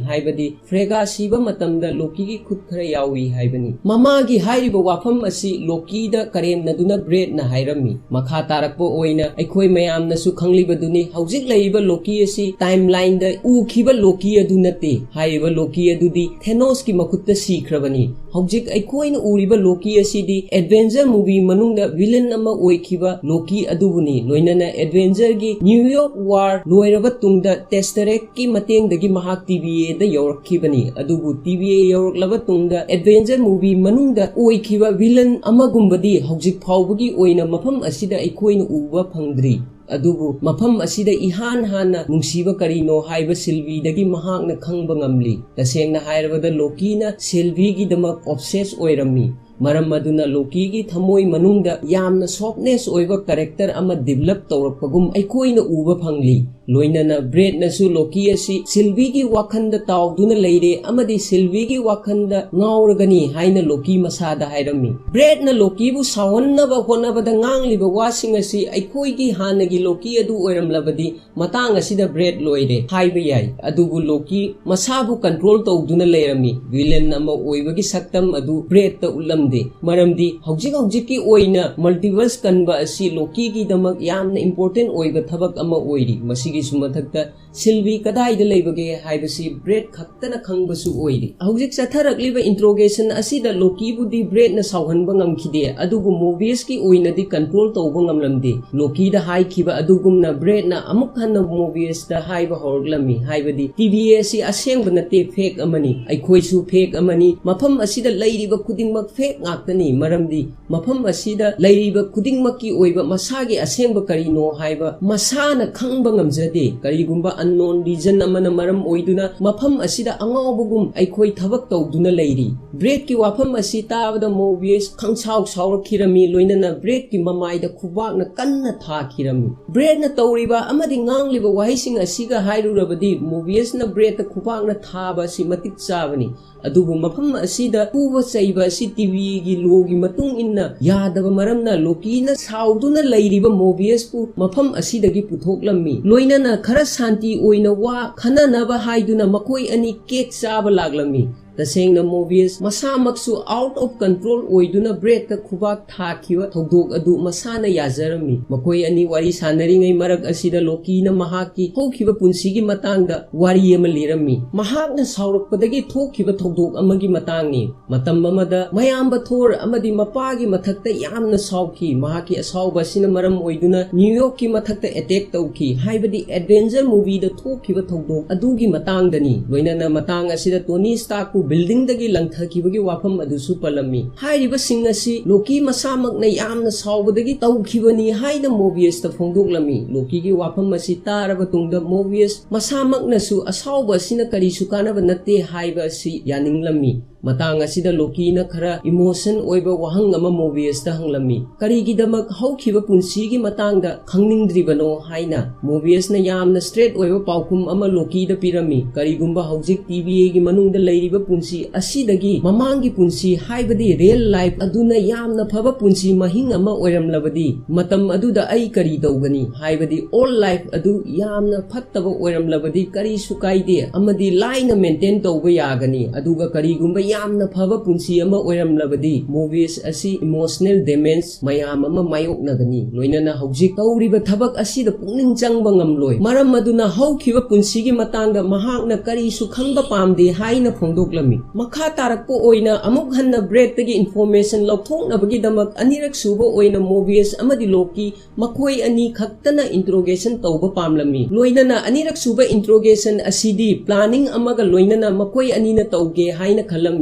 ꯍꯥꯏꯕꯗꯤ ꯐ꯭ꯔꯦꯒꯥ ꯁꯤꯕ ꯃꯇꯝꯗ ꯂꯣꯀꯤꯒꯤ ꯈꯨꯠ ꯈꯔ ꯌꯥꯎꯏ ꯍꯥꯏꯕꯅꯤ꯫ ꯃꯃꯥꯒꯤ ꯍꯥꯏꯔꯤꯕ ꯋꯥꯐꯝ ꯑꯁꯤ ꯂꯣꯀꯤꯗ ꯀꯔꯦꯝꯅꯗꯨꯅ ꯕ꯭ꯔꯦꯠꯅ ꯍꯥꯏꯔꯝꯃꯤ꯫ ꯃꯈꯥ ꯇꯥꯔꯛꯄ ꯑꯣꯏꯅ ꯑꯩꯈꯣꯏ ꯃꯌꯥꯝꯅꯁꯨ ꯈꯪꯂꯤꯕꯗꯨꯅꯤ, ꯍꯧꯖꯤꯛ ꯂꯩꯔꯤꯕ ꯂꯣꯀꯤ ꯑꯁꯤ ꯇꯥꯏꯝꯂꯥꯏꯟꯗ ꯎꯈꯤꯕ ꯂꯣꯀꯤ ꯑꯗꯨ ꯅꯠꯇꯦ꯫ ꯍꯥꯏꯔꯤꯕ ꯂꯣꯀꯤ ꯑꯗꯨꯗꯤ ꯊꯦꯅꯣꯁꯀꯤ ꯃꯈꯨꯠꯇ ꯁꯤꯈ꯭ꯔꯕꯅꯤ꯫ ꯍꯧꯖꯤꯛ ꯑꯩꯈꯣꯏꯅ ꯎꯔꯤꯕ ꯂꯣꯀꯤ ꯑꯁꯤꯗꯤ Avenger movie ꯃꯅꯨꯡꯗ villain ꯑꯃ ꯑꯣꯏꯈꯤꯕ ꯂꯣꯀꯤ ꯑꯗꯨꯕꯨꯅꯤ꯫ ꯂꯣꯏꯅꯅ Avengerꯒꯤ New York War ꯂꯣꯏꯔꯕ ꯇꯨꯡꯗ Tesseract ꯀꯤ ꯃꯇꯦꯡꯗꯒꯤ ꯃꯍꯥꯛ ꯇꯤ ꯚꯤ ꯑꯦꯗ ꯌꯧꯔꯛꯈꯤꯕꯅꯤ꯫ ꯑꯗꯨꯕꯨ ꯇꯤ ꯚꯤ ꯑꯦ ꯌꯧꯔꯛꯂꯕ ꯇꯨꯡꯗ Avenger movie ꯃꯅꯨꯡꯗ ꯑꯣꯏꯈꯤꯕ villain ꯑꯃꯒꯨꯝꯕꯗꯤ ꯍꯧꯖꯤꯛ ꯐꯥꯎꯕꯒꯤ ꯑꯣꯏꯅ ꯃꯐꯝ ꯑꯁꯤꯗ ꯑꯩꯈꯣꯏꯅ ꯎꯕ ꯐꯪꯗ꯭ꯔꯤ꯫ ꯑꯗꯨꯕꯨ ꯃꯐꯝ ꯑꯁꯤꯗ ꯏꯍꯥꯟ ꯍꯥꯟꯅ ꯅꯨꯡꯁꯤꯕ ꯀꯔꯤꯅꯣ ꯍꯥꯏꯕ ꯁꯤꯜꯚꯤꯗꯒꯤ ꯃꯍꯥꯛꯅ ꯈꯪꯕ ꯉꯝꯂꯤ꯫ ꯇꯁꯦꯡꯅ ꯍꯥꯏꯔꯕꯗ ꯂꯣꯀꯤꯅ ꯁꯤꯜꯚꯤꯒꯤꯗꯃꯛ obsess ꯑꯣꯏꯔꯝꯃꯤ꯫ ꯃꯔꯝ ꯑꯗꯨꯅ ꯂꯣꯀꯤꯒꯤ ꯊꯃꯣꯏ ꯃꯅꯨꯡꯗ ꯌꯥꯝꯅ softness ꯑꯣꯏꯕ character ꯑꯃ develop ꯇꯧꯔꯛꯄꯒꯨꯝ ꯑꯩꯈꯣꯏꯅ ꯎꯕ ꯐꯪꯂꯤ꯫ ꯂꯣꯏꯅꯅ ꯕ꯭ꯔꯦꯠꯅꯁꯨ ꯂꯣꯀꯤ ꯑꯁꯤ ꯁꯤꯜꯚꯤꯒꯤ ꯋꯥꯈꯜꯗ ꯇꯥꯎꯗꯨꯅ ꯂꯩꯔꯦ ꯑꯃꯗꯤ ꯁꯤꯜꯚꯤꯒꯤ ꯋꯥꯈꯜꯗ ꯉꯥꯎꯔꯒꯅꯤ ꯍꯥꯏꯅ ꯂꯣꯀꯤ ꯃꯁꯥꯗ ꯍꯥꯏꯔꯝꯃꯤ꯫ ꯕ꯭ꯔꯦꯠꯅ ꯂꯣꯀꯤꯕꯨ ꯁꯥꯎꯍꯟꯅꯕ ꯍꯣꯠꯅꯕꯗ ꯉꯥꯡꯂꯤꯕ ꯋꯥꯁꯤꯡ ꯑꯁꯤ ꯑꯩꯈꯣꯏꯒꯤ ꯍꯥꯟꯅꯒꯤ ꯂꯣꯀꯤ ꯑꯗꯨ ꯑꯣꯏꯔꯝꯂꯕꯗꯤ ꯃꯇꯥꯡ ꯑꯁꯤꯗ ꯕ꯭ꯔꯦꯠ ꯂꯣꯏꯔꯦ ꯍꯥꯏꯕ ꯌꯥꯏ꯫ ꯑꯗꯨꯕꯨ ꯂꯣꯀꯤ ꯃꯁꯥꯕꯨ control ꯇꯧꯗꯨꯅ ꯂꯩꯔꯝꯃꯤ꯫ Villain ꯑꯃ ꯑꯣꯏꯕꯒꯤ ꯁꯛꯇꯝ ꯑꯗꯨ ꯕ꯭ꯔꯦꯠꯇ ꯎꯠꯂꯝꯗꯦ꯫ ꯃꯔꯝꯗꯤ ꯍꯧꯖꯤꯛ ꯍꯧꯖꯤꯛꯀꯤ ꯑꯣꯏꯅ multiverse ꯀꯟꯕ ꯑꯁꯤ ꯂꯣꯀꯤꯒꯤꯗꯃꯛ ꯌꯥꯝꯅ important ꯑꯣꯏꯕ ꯊꯕꯛ ꯑꯃ ꯑꯣꯏꯔꯤ꯫ ꯃꯁꯤꯒꯤꯁꯨ ꯃꯊꯛꯇ ꯁꯤꯜꯚꯤ ꯀꯗꯥꯏꯗ ꯂꯩꯕꯒꯦ ꯍꯥꯏꯕꯁꯤ ꯕ꯭ꯔꯦꯠ ꯈꯛꯇꯅ ꯈꯪꯕꯁꯨ ꯑꯣꯏꯔꯤ꯫ ꯍꯧꯖꯤꯛ ꯆꯠꯊꯔꯛꯂꯤꯕ interrogation ꯑꯁꯤꯗ ꯂꯣꯀꯤꯕꯨꯗꯤ ꯕ꯭ꯔꯦꯠꯅ ꯁꯥꯎꯍꯟꯕ ꯉꯝꯈꯤꯗꯦ, ꯑꯗꯨꯕꯨ ꯃꯣꯕꯤꯌꯁꯀꯤ ꯑꯣꯏꯅꯗꯤ control ꯇꯧꯕ ꯉꯝꯂꯝꯗꯦ꯫ ꯂꯣꯀꯤꯗ ꯍꯥꯏꯈꯤꯕ ꯑꯗꯨꯒꯨꯝꯅ ꯕ꯭ꯔꯦꯠꯅ ꯑꯃꯨꯛ ꯍꯟꯅ ꯃꯣꯕꯤꯌꯁꯇ ꯍꯥꯏꯕ ꯍꯧꯔꯛꯂꯝꯃꯤ, ꯍꯥꯏꯕꯗꯤ ꯇꯤ ꯚꯤ ꯑꯦ ꯑꯁꯤ ꯑꯁꯦꯡꯕ ꯅꯠꯇꯦ, fake ꯑꯃꯅꯤ꯫ ꯑꯩꯈꯣꯏꯁꯨ fake ꯑꯃꯅꯤ꯫ ꯃꯐꯝ ꯑꯁꯤꯗ ꯂꯩꯔꯤꯕ ꯈꯨꯗꯤꯡꯃꯛ fake ꯉꯥꯛꯇꯅꯤ, ꯃꯔꯝꯗꯤ ꯃꯐꯝ ꯑꯁꯤꯗ ꯂꯩꯔꯤꯕ ꯈꯨꯗꯤꯡꯃꯛꯀꯤ ꯑꯣꯏꯕ ꯃꯁꯥꯒꯤ ꯑꯁꯦꯡꯕ ꯀꯔꯤꯅꯣ ꯍꯥꯏꯕ ꯃꯁꯥꯅ ꯈꯪꯕ ꯉꯝꯖꯗꯦ꯫ ꯇꯥꯗꯦ꯫ ꯀꯔꯤꯒꯨꯝꯕ unknown reason ꯑꯃꯅ ꯃꯔꯝ ꯑꯣꯏꯗꯨꯅ ꯃꯐꯝ ꯑꯁꯤꯗ ꯑꯉꯥꯎꯕꯒꯨꯝ ꯑꯩꯈꯣꯏ ꯊꯕꯛ ꯇꯧꯗꯨꯅ ꯂꯩꯔꯤ꯫ ꯕ꯭ꯔꯦꯠꯀꯤ ꯋꯥꯐꯝ ꯑꯁꯤ ꯇꯥꯕꯗ ꯃꯣꯕꯤꯌꯁ ꯈꯪꯁꯥꯎ ꯁꯥꯎꯔꯛꯈꯤꯔꯝꯃꯤ, ꯂꯣꯏꯅꯅ ꯕ꯭ꯔꯦꯠꯀꯤ ꯃꯃꯥꯏꯗ ꯈꯨꯕꯥꯛꯅ ꯀꯟꯅ ꯊꯥꯈꯤꯔꯝꯃꯤ꯫ ꯕ꯭ꯔꯦꯠꯅ ꯇꯧꯔꯤꯕ ꯑꯃꯗꯤ ꯉꯥꯡꯂꯤꯕ ꯋꯥꯍꯩꯁꯤꯡ ꯑꯁꯤꯒ ꯍꯥꯏꯔꯨꯔꯕꯗꯤ ꯃꯣꯕꯤꯌꯁꯅ ꯕ꯭ꯔꯦꯠꯇ ꯈꯨꯕꯥꯛꯅ ꯊꯥꯕ ꯑꯁꯤ ꯃꯇꯤꯛ ꯆꯥꯕꯅꯤ꯫ ꯑꯗꯨꯕꯨ ꯃꯐꯝ ꯑꯁꯤꯗ ꯐꯨꯕ ꯆꯩꯕ ꯑꯁꯤ ꯇꯤꯚꯤꯒꯤ ꯂꯣꯒꯤ ꯃꯇꯨꯡ ꯏꯟꯅ ꯌꯥꯗꯕ ꯃꯔꯝꯅ ꯂꯣꯀꯤꯅ ꯁꯥꯎꯗꯨꯅ ꯂꯩꯔꯤꯕ ꯃꯣꯕꯤꯌꯁꯄꯨ ꯃꯐꯝ ꯑꯁꯤꯗꯒꯤ ꯄꯨꯊꯣꯛꯂꯝꯃꯤ꯫ ꯂꯣꯏꯅꯅ ꯈꯔ ꯁꯥꯟꯇꯤ ꯑꯣꯏꯅ ꯋꯥ ꯈꯟꯅꯅꯕ ꯍꯥꯏꯗꯨꯅ ꯃꯈꯣꯏ ꯑꯅꯤ ꯀꯦꯛ ꯆꯥꯕ ꯂꯥꯛꯂꯝꯃꯤ꯫ ꯇꯁꯦꯡꯅ ꯃꯣꯕꯤꯌꯁ ꯃꯁꯥꯃꯛꯁꯨ out of control ꯑꯣꯏꯗꯨꯅ ꯕ꯭ꯔꯦꯠꯇ ꯈꯨꯕꯥꯛ ꯊꯥꯈꯤꯕ ꯊꯧꯗꯣꯛ ꯑꯗꯨ ꯃꯁꯥꯅ ꯌꯥꯖꯔꯝꯃꯤ꯫ ꯃꯈꯣꯏ ꯑꯅꯤ ꯋꯥꯔꯤ ꯁꯥꯟꯅꯔꯤꯉꯩ ꯃꯔꯛ ꯑꯁꯤꯗ ꯂꯣꯀꯤꯅ ꯃꯍꯥꯛꯀꯤ ꯍꯧꯈꯤꯕ ꯄꯨꯟꯁꯤꯒꯤ ꯃꯇꯥꯡꯗ ꯋꯥꯔꯤ ꯑꯃ ꯂꯤꯔꯝꯃꯤ꯫ ꯃꯍꯥꯛꯅ ꯁꯥꯎꯔꯛꯄꯗꯒꯤ ꯊꯣꯛꯈꯤꯕ ꯊꯧꯗꯣꯛ ꯑꯃꯒꯤ ꯃꯇꯥꯡꯅꯤ꯫ ꯃꯇꯝ ꯑꯃꯗ ꯃꯌꯥꯝꯕ ꯊꯣꯔ ꯑꯃꯗꯤ ꯃꯄꯥꯒꯤ ꯃꯊꯛꯇ ꯌꯥꯝꯅ ꯁꯥꯎꯈꯤ꯫ ꯃꯍꯥꯛꯀꯤ ꯑꯁꯥꯎꯕ ꯑꯁꯤꯅ ꯃꯔꯝ ꯑꯣꯏꯗꯨꯅ ꯅ꯭ꯌꯨ ꯌꯣꯔꯛꯀꯤ ꯃꯊꯛꯇ ꯑꯦꯇꯦꯛ ꯇꯧꯈꯤ, ꯍꯥꯏꯕꯗꯤ ꯑꯦꯗꯚꯦꯟꯆꯔ ꯃꯨꯚꯤꯗ ꯊꯣꯛꯈꯤꯕ ꯊꯧꯗꯣꯛ ꯑꯗꯨꯒꯤ ꯃꯇꯥꯡꯗꯅꯤ꯫ ꯂꯣꯏꯅꯅ ꯃꯇꯥꯡ ꯑꯁꯤꯗ ꯇꯣꯅꯤ ꯁ꯭ꯇꯥꯔꯛꯄꯨ ꯕꯤꯜꯗꯤꯡꯗꯒꯤ ꯂꯪꯊꯈꯤꯕꯒꯤ ꯋꯥꯐꯝ ꯑꯗꯨꯁꯨ ꯄꯜꯂꯝꯃꯤ꯫ ꯍꯥꯏꯔꯤꯕꯁꯤꯡ ꯑꯁꯤ ꯂꯣꯀꯤ ꯃꯁꯥꯃꯛꯅ ꯌꯥꯝꯅ ꯁꯥꯎꯕꯗꯒꯤ ꯇꯧꯈꯤꯕꯅꯤ ꯍꯥꯏꯅ ꯃꯣꯕꯤꯌꯁꯇ ꯐꯣꯡꯗꯣꯛꯂꯝꯃꯤ꯫ ꯂꯣꯀꯤꯒꯤ ꯋꯥꯐꯝ ꯑꯁꯤ ꯇꯥꯔꯕ ꯇꯨꯡꯗ ꯃꯣꯕꯤꯌꯁ ꯃꯁꯥꯃꯛꯅꯁꯨ ꯑꯁꯥꯎꯕ ꯑꯁꯤꯅ ꯀꯔꯤꯁꯨ ꯀꯥꯟꯅꯕ ꯅꯠꯇꯦ ꯍꯥꯏꯕ ꯑꯁꯤ ꯌꯥꯅꯤꯡꯂꯝꯃꯤ꯫ ꯃꯇꯥꯡ ꯑꯁꯤꯗ ꯂꯣꯀꯤꯅ ꯈꯔ ꯏꯃꯣꯁꯟ ꯑꯣꯏꯕ ꯋꯥꯍꯪ ꯑꯃ ꯃꯣꯕꯤꯌꯁꯇ ꯍꯪꯂꯝꯃꯤ, "ꯀꯔꯤꯒꯤꯗꯃꯛ ꯍꯧꯈꯤꯕ ꯄꯨꯟꯁꯤꯒꯤ ꯃꯇꯥꯡꯗ ꯈꯪꯅꯤꯡꯗ꯭ꯔꯤꯕꯅꯣ?" ꯍꯥꯏꯅ꯫ ꯃꯣꯕꯤꯌꯁꯅ ꯌꯥꯝꯅ ꯁ꯭ꯇ꯭ꯔꯦꯠ ꯑꯣꯏꯕ ꯄꯥꯎꯈꯨꯝ ꯑꯃ ꯂꯣꯀꯤꯗ ꯄꯤꯔꯝꯃꯤ, "ꯀꯔꯤꯒꯨꯝꯕ ꯍꯧꯖꯤꯛ ꯇꯤꯚꯤꯒꯤ ꯃꯅꯨꯡꯗ ꯂꯩꯔꯤꯕ ꯄꯨꯟꯁꯤ ꯑꯁꯤꯗꯒꯤ ꯃꯃꯥꯡꯒꯤ ꯄꯨꯟꯁꯤ, ꯍꯥꯏꯕꯗꯤ ꯔꯤꯌꯦꯜ ꯂꯥꯏꯐ ꯑꯗꯨꯅ ꯌꯥꯝꯅ ꯐꯕ ꯄꯨꯟꯁꯤ ꯃꯍꯤꯡ ꯑꯃ ꯑꯣꯏꯔꯝꯂꯕꯗꯤ, ꯃꯇꯝ ꯑꯗꯨꯗ ꯑꯩ ꯀꯔꯤ ꯇꯧꯒꯅꯤ? ꯍꯥꯏꯕꯗꯤ ꯑꯣꯜ ꯂꯥꯏꯐ ꯑꯗꯨ ꯌꯥꯝꯅ ꯐꯠꯇꯕ ꯑꯣꯏꯔꯝꯂꯕꯗꯤ ꯀꯔꯤꯁꯨ ꯀꯥꯏꯗꯦ ꯑꯃꯗꯤ ꯂꯥꯏꯅ ꯃꯦꯟꯇꯦꯟ ꯇꯧꯕ ꯌꯥꯒꯅꯤ꯫ ꯑꯗꯨꯒ ꯀꯔꯤꯒꯨꯝꯕ ꯌꯥꯝꯅ ꯐꯕ ꯄꯨꯟꯁꯤ ꯑꯃ ꯑꯣꯏꯔꯝꯂꯕꯗꯤ ꯃꯣꯕꯤꯌꯁ ꯑꯁꯤ ꯏꯃꯣꯁꯅꯦꯜ ꯗꯦꯃꯦꯖ ꯃꯌꯥꯝ ꯑꯃ ꯃꯥꯌꯣꯛꯅꯒꯅꯤ꯫ ꯂꯣꯏꯅꯅ ꯍꯧꯖꯤꯛ ꯇꯧꯔꯤꯕ ꯊꯕꯛ ꯑꯁꯤꯗ ꯄꯨꯛꯅꯤꯡ ꯆꯪꯕ ꯉꯝꯂꯣꯏ꯫ ꯃꯔꯝ ꯑꯗꯨꯅ ꯍꯧꯈꯤꯕ ꯄꯨꯟꯁꯤꯒꯤ ꯃꯇꯥꯡꯗ ꯃꯍꯥꯛꯅ ꯀꯔꯤꯁꯨ ꯈꯪꯕ ꯄꯥꯝꯗꯦ" ꯍꯥꯏꯅ ꯐꯣꯡꯗꯣꯛꯂꯝꯃꯤ꯫ ꯃꯈꯥ ꯇꯥꯔꯛꯄ ꯑꯣꯏꯅ ꯑꯃꯨꯛ ꯍꯟꯅ ꯕ꯭ꯔꯦꯠꯇꯒꯤ ꯏꯟꯐꯣꯔꯃꯦꯁꯟ ꯂꯧꯊꯣꯛꯅꯕꯒꯤꯗꯃꯛ ꯑꯅꯤꯔꯛ ꯁꯨꯕ ꯑꯣꯏꯅ ꯃꯣꯕꯤꯌꯁ ꯑꯃꯗꯤ ꯂꯣꯀꯤ ꯃꯈꯣꯏ ꯑꯅꯤ ꯈꯛꯇꯅ ꯏꯟꯇ꯭ꯔꯣꯒꯦꯁꯟ ꯇꯧꯕ ꯄꯥꯝꯂꯝꯃꯤ꯫ ꯂꯣꯏꯅꯅ ꯑꯅꯤꯔꯛ ꯁꯨꯕ ꯏꯟꯇ꯭ꯔꯣꯒꯦꯁꯟ ꯑꯁꯤꯗꯤ ꯄ꯭ꯂꯥꯅꯤꯡ ꯑꯃꯒ ꯂꯣꯏꯅꯅ ꯃꯈꯣꯏ ꯑꯅꯤꯅ ꯇꯧꯒꯦ ꯍꯥꯏꯅ ꯈꯜꯂꯝꯃꯤ꯫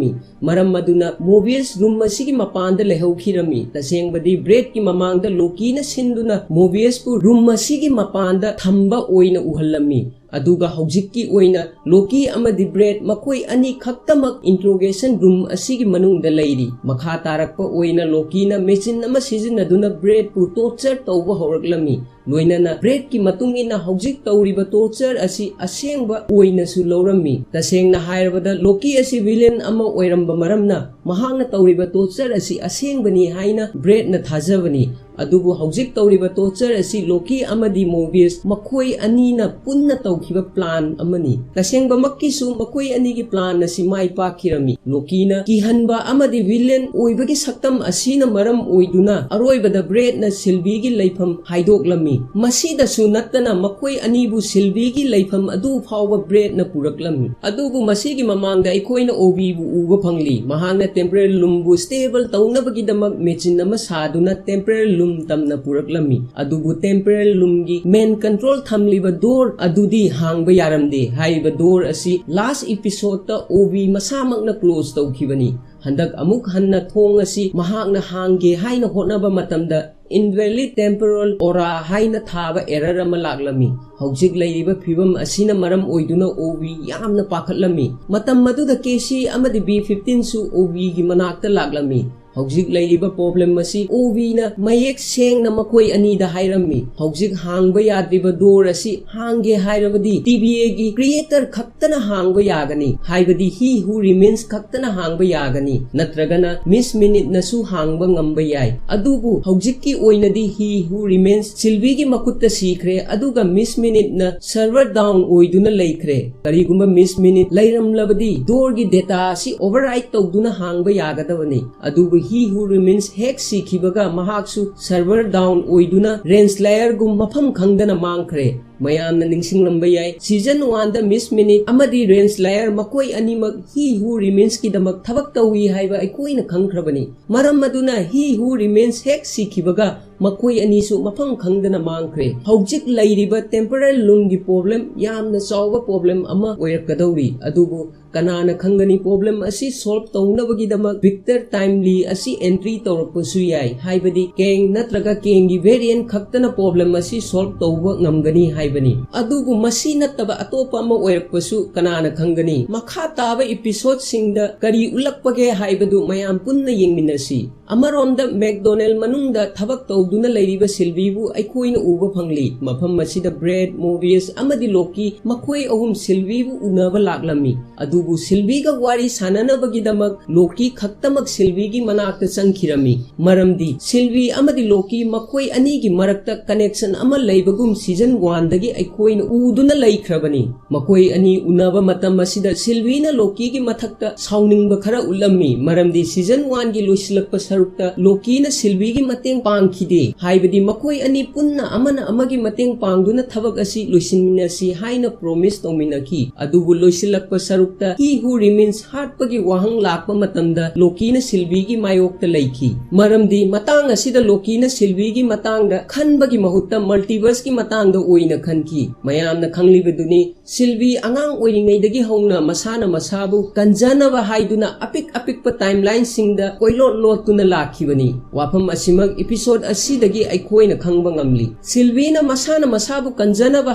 ꯃꯔꯝ ꯑꯗꯨꯅ ꯃꯣꯕꯤꯌꯁ ꯔꯨꯝ ꯑꯁꯤꯒꯤ ꯃꯄꯥꯟꯗ ꯂꯩꯍꯧꯈꯤꯔꯝꯃꯤ꯫ ꯇꯁꯦꯡꯕꯗꯤ ꯕ꯭ꯔꯦꯠꯀꯤ ꯃꯃꯥꯡꯗ ꯂꯣꯀꯤꯅ ꯁꯤꯟꯗꯨꯅ ꯃꯣꯕꯤꯌꯁꯄꯨ ꯔꯨꯝ ꯑꯁꯤꯒꯤ ꯃꯄꯥꯟꯗ ꯊꯝꯕ ꯑꯣꯏꯅ ꯎꯍꯜꯂꯝꯃꯤ꯫ ꯑꯗꯨꯒ ꯍꯧꯖꯤꯛꯀꯤ ꯑꯣꯏꯅ ꯂꯣꯀꯤ ꯑꯃꯗꯤ ꯕ꯭ꯔꯦꯠ ꯃꯈꯣꯏ ꯑꯅꯤ ꯈꯛꯇꯃꯛ ꯏꯟꯇ꯭ꯔꯣꯒꯦꯁꯟ ꯔꯨꯝ ꯑꯁꯤꯒꯤ ꯃꯅꯨꯡꯗ ꯂꯩꯔꯤ꯫ ꯃꯈꯥ ꯇꯥꯔꯛꯄ ꯑꯣꯏꯅ ꯂꯣꯀꯤꯅ ꯃꯦꯆꯤꯟ ꯑꯃ ꯁꯤꯖꯤꯟꯅꯗꯨꯅ ꯕ꯭ꯔꯦꯠꯄꯨ ꯇꯣꯔꯆꯔ ꯇꯧꯕ ꯍꯧꯔꯛꯂꯝꯃꯤ꯫ ꯂꯣꯏꯅꯅ ꯕ꯭ꯔꯦꯠꯀꯤ ꯃꯇꯨꯡ ꯏꯟꯅ ꯍꯧꯖꯤꯛ ꯇꯧꯔꯤꯕ ꯇꯣꯔꯆꯔ ꯑꯁꯤ ꯑꯁꯦꯡꯕ ꯑꯣꯏꯅꯁꯨ ꯂꯧꯔꯝꯃꯤ꯫ ꯇꯁꯦꯡꯅ ꯍꯥꯏꯔꯕꯗ ꯂꯣꯀꯤ ꯑꯁꯤ ꯚꯤꯂꯦꯟ ꯑꯃ ꯑꯣꯏꯔꯝꯕ ꯃꯔꯝꯅ ꯃꯍꯥꯛꯅ ꯇꯧꯔꯤꯕ ꯇꯣꯔꯆꯔ ꯑꯁꯤ ꯑꯁꯦꯡꯕꯅꯤ ꯍꯥꯏꯅ ꯕ꯭ꯔꯦꯠꯅ ꯊꯥꯖꯕꯅꯤ꯫ ꯑꯗꯨꯕꯨ ꯍꯧꯖꯤꯛ ꯇꯧꯔꯤꯕ ꯇꯣꯔꯆꯔ ꯑꯁꯤ ꯂꯣꯀꯤ ꯑꯃꯗꯤ ꯃꯣꯕꯤꯌꯁ ꯃꯈꯣꯏ ꯑꯅꯤꯅ ꯄꯨꯟꯅ ꯇꯧꯈꯤꯕ ꯄ꯭ꯂꯥꯟ ꯑꯃꯅꯤ꯫ ꯇꯁꯦꯡꯕꯃꯛꯀꯤꯁꯨ ꯃꯈꯣꯏ ꯑꯅꯤꯒꯤ ꯄ꯭ꯂꯥꯟ ꯑꯁꯤ ꯃꯥꯏ ꯄꯥꯛꯈꯤꯔꯝꯃꯤ꯫ ꯂꯣꯀꯤꯅ ꯀꯤꯍꯟꯕ ꯑꯃꯗꯤ ꯚꯤꯂꯦꯟ ꯑꯣꯏꯕꯒꯤ ꯁꯛꯇꯝ ꯑꯁꯤꯅ ꯃꯔꯝ ꯑꯣꯏꯗꯨꯅ ꯑꯔꯣꯏꯕꯗ ꯕ꯭ꯔꯦꯠꯅ ꯁꯤꯜꯚꯤꯒꯤ ꯂꯩꯐꯝ ꯍꯥꯏꯗꯣꯛꯂꯝꯃꯤ꯫ ꯃꯁꯤꯗꯁꯨ ꯅꯠꯇꯅ ꯃꯈꯣꯏ ꯑꯅꯤꯕꯨ ꯁꯤꯜꯚꯤꯒꯤ ꯂꯩꯐꯝ ꯑꯗꯨ ꯐꯥꯎꯕ ꯕ꯭ꯔꯦꯠꯅ ꯄꯨꯔꯛꯂꯝꯃꯤ꯫ ꯑꯗꯨꯕꯨ ꯃꯁꯤꯒꯤ ꯃꯃꯥꯡꯗ ꯑꯩꯈꯣꯏꯅ ꯑꯣꯕꯤꯕꯨ ꯎꯕ ꯐꯪꯂꯤ꯫ ꯃꯍꯥꯛꯅ ꯇꯦꯝꯄꯔꯦꯜ ꯂꯨꯝꯕꯨ ꯁ꯭ꯇꯦꯕꯜ ꯇꯧꯅꯕꯒꯤꯗꯃꯛ ꯃꯦꯆꯤꯟ ꯑꯃ ꯁꯥꯗꯨꯅ ꯇꯦꯝꯄꯔꯦꯜ ꯂꯨꯝ ꯇꯝꯅ ꯄꯨꯔꯛꯂꯝꯃꯤ꯫ ꯑꯗꯨꯕꯨ ꯇꯦꯝꯄꯔꯦꯜ ꯂꯨꯝꯒꯤ ꯃꯦꯟ ꯀꯟꯇ꯭ꯔꯣꯜ ꯊꯝꯂꯤꯕ ꯗꯣꯔ ꯑꯗꯨꯗꯤ ꯍꯥꯡꯕ ꯌꯥꯔꯝꯗꯦ꯫ ꯍꯥꯏꯔꯤꯕ ꯗꯣꯔ ꯑꯁꯤ ꯂꯥꯁ ꯏꯄꯤꯁꯣꯗꯇ ꯑꯣꯕꯤ ꯃꯁꯥꯃꯛꯅ ꯀ꯭ꯂꯣꯖ ꯇꯧꯈꯤꯕꯅꯤ꯫ ꯍꯟꯗꯛ ꯑꯃꯨꯛ ꯍꯟꯅ ꯊꯣꯡ ꯑꯁꯤ ꯃꯍꯥꯛꯅ ꯍꯥꯡꯒꯦ ꯍꯥꯏꯅ ꯍꯣꯠꯅꯕ ꯃꯇꯝꯗ ꯏꯟꯚꯦꯂꯤꯗ ꯇꯦꯝꯄꯣꯔꯦꯜ ꯑꯣꯔꯥ ꯍꯥꯏꯅ ꯊꯥꯕ ꯑꯦꯔꯔ ꯑꯃ ꯂꯥꯛꯂꯝꯃꯤ꯫ ꯍꯧꯖꯤꯛ ꯂꯩꯔꯤꯕ ꯐꯤꯕꯝ ꯑꯁꯤꯅ ꯃꯔꯝ ꯑꯣꯏꯗꯨꯅ ꯑꯣꯕꯤ ꯌꯥꯝꯅ ꯄꯥꯈꯠꯂꯝꯃꯤ꯫ ꯃꯇꯝ ꯑꯗꯨꯗ ꯀꯦꯁꯤ ꯑꯃꯗꯤ ꯕꯤ ꯐꯤꯐꯇꯤꯟꯁꯨ ꯑꯣꯕꯤꯒꯤ ꯃꯅꯥꯛꯇ ꯂꯥꯛꯂꯝꯃꯤ꯫ ꯍꯧꯖꯤꯛ ꯂꯩꯔꯤꯕ ꯄ꯭ꯔꯣꯕ꯭ꯂꯦꯝ ꯑꯁꯤ ꯑꯣꯕꯤꯅ ꯃꯌꯦꯛ ꯁꯦꯡꯅ ꯃꯈꯣꯏ ꯑꯅꯤꯗ ꯍꯥꯏꯔꯝꯃꯤ꯫ ꯍꯧꯖꯤꯛ ꯍꯥꯡꯕ ꯌꯥꯗ꯭ꯔꯤꯕ ꯗꯣꯔ ꯑꯁꯤ ꯍꯥꯡꯒꯦ ꯍꯥꯏꯔꯕꯗꯤ ꯇꯤ ꯕꯤ ꯑꯦꯒꯤ ꯀ꯭ꯔꯤꯌꯦꯇꯔ ꯈꯛꯇꯅ ꯍꯥꯡꯕ ꯌꯥꯒꯅꯤ, ꯍꯥꯏꯕꯗꯤ ꯍꯤ ꯍꯨ ꯔꯤꯃꯦꯟꯁ ꯈꯛꯇꯅ ꯍꯥꯡꯕ ꯌꯥꯒꯅꯤ, ꯅꯠꯇ꯭ꯔꯒꯅ ꯃꯤꯁ ꯃꯤꯅꯤꯠꯅꯁꯨ ꯍꯥꯡꯕ ꯉꯝꯕ ꯌꯥꯏ꯫ ꯑꯗꯨꯕꯨ ꯍꯧꯖꯤꯛꯀꯤ ꯑꯣꯏꯅꯗꯤ ꯍꯤ ꯍꯨ ꯔꯤꯃꯦꯟꯁ ꯁꯤꯜꯚꯤꯒꯤ ꯃꯈꯨꯠꯇ ꯁꯤꯈ꯭ꯔꯦ, ꯑꯗꯨꯒ ꯃꯤꯁ ꯃꯤꯅꯤꯠꯅ ꯁꯔꯚꯔ ꯗꯥꯎꯟ ꯑꯣꯏꯗꯨꯅ ꯂꯩꯈ꯭ꯔꯦ꯫ ꯀꯔꯤꯒꯨꯝꯕ ꯃꯤꯁ ꯃꯤꯅꯤꯠ ꯂꯩꯔꯝꯂꯕꯗꯤ ꯗꯣꯔꯒꯤ ꯗꯦꯇꯥ ꯑꯁꯤ ꯑꯣꯚꯔꯔꯥꯏꯠ ꯇꯧꯗꯨꯅ ꯍꯥꯡꯕ ꯌꯥꯒꯗꯕꯅꯤ꯫ ꯑꯗꯨꯕꯨ ꯍꯤ ꯍꯨ ꯔꯤꯃꯦꯟꯁ ꯍꯦꯛ ꯁꯤꯈꯤꯕꯒ ꯃꯍꯥꯛꯁꯨ ꯁꯔꯚꯔ ꯗꯥꯎꯟ ꯑꯣꯏꯗꯨꯅ ꯔꯦꯟꯁ ꯂꯥꯌꯔꯒꯨꯝ ꯃꯐꯝ ꯈꯪꯗꯅ ꯃꯥꯡꯈ꯭ꯔꯦ꯫ ꯃꯌꯥꯝꯅ ꯅꯤꯡꯁꯤꯡꯂꯝꯕ ꯌꯥꯏ, ꯁꯤꯖꯟ ꯋꯥꯟꯗ ꯃꯤꯁ ꯃꯤꯅꯤꯠ ꯑꯃꯗꯤ ꯔꯦꯟꯁ ꯂꯥꯌꯔ ꯃꯈꯣꯏ ꯑꯅꯤꯃꯛ ꯍꯤ ꯍꯨ ꯔꯤꯃꯦꯟꯁꯀꯤꯗꯃꯛ ꯊꯕꯛ ꯇꯧꯏ ꯍꯥꯏꯕ ꯑꯩꯈꯣꯏꯅ ꯈꯪꯈ꯭ꯔꯕꯅꯤ꯫ ꯃꯔꯝ ꯑꯗꯨꯅ ꯍꯤ ꯍꯨ ꯔꯤꯃꯦꯟꯁ ꯍꯦꯛ ꯁꯤꯈꯤꯕꯒ ꯃꯈꯣꯏ ꯑꯅꯤꯁꯨ ꯃꯐꯝ ꯈꯪꯗꯅ ꯃꯥꯡꯈ꯭ꯔꯦ꯫ ꯍꯧꯖꯤꯛ ꯂꯩꯔꯤꯕ temporal loopꯒꯤ problem ꯌꯥꯝꯅ ꯆꯥꯎꯕ problem ꯑꯃ ꯑꯣꯏꯔꯛꯀꯗꯧꯔꯤ꯫ ꯑꯗꯨꯕꯨ ꯀꯅꯥꯅ ꯈꯪꯒꯅꯤ, problem ꯑꯁꯤ solve ꯇꯧꯅꯕꯒꯤꯗꯃꯛ Victor time loop ꯑꯁꯤ entry ꯇꯧꯔꯛꯄꯁꯨ ꯌꯥꯏ, ꯍꯥꯏꯕꯗꯤ Kang ꯅꯠꯇ꯭ꯔꯒ Kangꯒꯤ variant ꯈꯛꯇꯅ problem ꯑꯁꯤ solve ꯇꯧꯕ ꯉꯝꯒꯅꯤ ꯍꯥꯏꯕꯅꯤ꯫ ꯑꯗꯨꯕꯨ ꯃꯁꯤ ꯅꯠꯇꯕ ꯑꯇꯣꯞꯄ ꯑꯃ ꯑꯣꯏꯔꯛꯄꯁꯨ ꯀꯅꯥꯅ ꯈꯪꯒꯅꯤ? ꯃꯈꯥ ꯇꯥꯕ episodeꯁꯤꯡꯗ ꯀꯔꯤ ꯎꯠꯂꯛꯄꯒꯦ ꯍꯥꯏꯕꯗꯨ ꯃꯌꯥꯝ ꯄꯨꯟꯅ ꯌꯦꯡꯃꯤꯟꯅꯁꯤ꯫ ꯑꯃꯔꯣꯝꯗ McDonald ꯃꯅꯨꯡꯗ ꯊꯕꯛ ꯇꯧꯗꯨꯅ ꯂꯩꯔꯤꯕ Sylvieꯕꯨ ꯑꯩꯈꯣꯏꯅ ꯎꯕ ꯐꯪꯂꯤ꯫ ꯃꯐꯝ ꯑꯁꯤꯗ Brad, Mobius ꯑꯃꯗꯤ Loki ꯃꯈꯣꯏ ꯑꯍꯨꯝ Sylvieꯕꯨ ꯎꯅꯕ ꯂꯥꯛꯂꯝꯃꯤ꯫ ꯑꯗꯨꯕꯨ Sylvieꯒ ꯋꯥꯔꯤ ꯁꯥꯟꯅꯅꯕꯒꯤꯗꯃꯛ Loki ꯈꯛꯇꯃꯛ Sylvieꯒꯤ ꯃꯅꯥꯛꯇ ꯆꯪꯈꯤꯔꯝꯃꯤ꯫ ꯃꯔꯝꯗꯤ Sylvie ꯑꯃꯗꯤ Loki ꯃꯈꯣꯏ ꯑꯅꯤꯒꯤ ꯃꯔꯛꯇ connection ꯑꯃ ꯂꯩꯕꯒꯨꯝ season oneꯗꯒꯤ ꯑꯩꯈꯣꯏꯅ ꯎꯗꯨꯅ ꯂꯩꯈ꯭ꯔꯕꯅꯤ꯫ ꯃꯈꯣꯏ ꯑꯅꯤ ꯎꯅꯕ ꯃꯇꯝ ꯑꯁꯤꯗ Sylvieꯅ Lokiꯒꯤ ꯃꯊꯛꯇ ꯁꯥꯎꯅꯤꯡꯕ ꯈꯔ ꯎꯠꯂꯝꯃꯤ, ꯃꯔꯝꯗꯤ season oneꯒꯤ ꯂꯣꯏꯁꯤꯜꯂꯛꯄ ꯁꯔꯨꯛꯇ Lokiꯅ Sylvieꯒꯤ ꯃꯇꯦꯡ ꯄꯥꯡꯈꯤꯗꯦ, ꯍꯥꯏꯕꯗꯤ ꯃꯈꯣꯏ ꯑꯅꯤ ꯄꯨꯟꯅ ꯑꯃꯅ ꯑꯃꯒꯤ ꯃꯇꯦꯡ ꯄꯥꯡꯗꯨꯅ ꯊꯕꯛ ꯑꯁꯤ ꯂꯣꯏꯁꯤꯟꯃꯤꯟꯅꯁꯤ ꯍꯥꯏꯅ promise ꯇꯧꯃꯤꯟꯅꯈꯤ꯫ ꯑꯗꯨꯕꯨ ꯂꯣꯏꯁꯤꯜꯂꯛꯄ ꯁꯔꯨꯛꯇ He Who Remains ꯍꯥꯠꯄꯒꯤ ꯋꯥꯍꯪ ꯂꯥꯛꯄ ꯃꯇꯝꯗ Lokiꯅ Sylvieꯒꯤ ꯃꯥꯌꯣꯛꯇ ꯂꯩꯈꯤ, ꯃꯔꯝꯗꯤ ꯃꯇꯥꯡ ꯑꯁꯤꯗ Lokiꯅ Sylvieꯒꯤ ꯃꯇꯥꯡꯗ ꯈꯟꯕꯒꯤ ꯃꯍꯨꯠꯇ multiverseꯀꯤ ꯃꯇꯥꯡꯗ ꯑꯣꯏꯅ ꯈꯟꯈꯤ꯫ ꯃꯌꯥꯝꯅ ꯈꯪꯂꯤꯕꯗꯨꯅꯤ, Sylvie ꯑꯉꯥꯡ ꯑꯣꯏꯔꯤꯉꯩꯗꯒꯤ ꯍꯧꯅ ꯃꯁꯥꯅ ꯃꯁꯥꯕꯨ ꯀꯟꯖꯅꯕ ꯍꯥꯏꯗꯨꯅ ꯑꯄꯤꯛ ꯑꯄꯤꯛꯄ timelineꯁꯤꯡꯗ ꯀꯣꯏꯂꯣꯠ ꯂꯣꯠꯇꯨꯅ ꯂꯥꯛꯈꯤꯕꯅꯤ꯫ ꯋꯥꯐꯝ ꯑꯁꯤꯃꯛ episode ꯑꯁꯤꯗꯒꯤ ꯑꯩꯈꯣꯏꯅ ꯈꯪꯕ ꯉꯝꯂꯤ꯫ Sylvieꯅ ꯃꯁꯥꯅ ꯃꯁꯥꯕꯨ ꯀꯟꯖꯅꯕ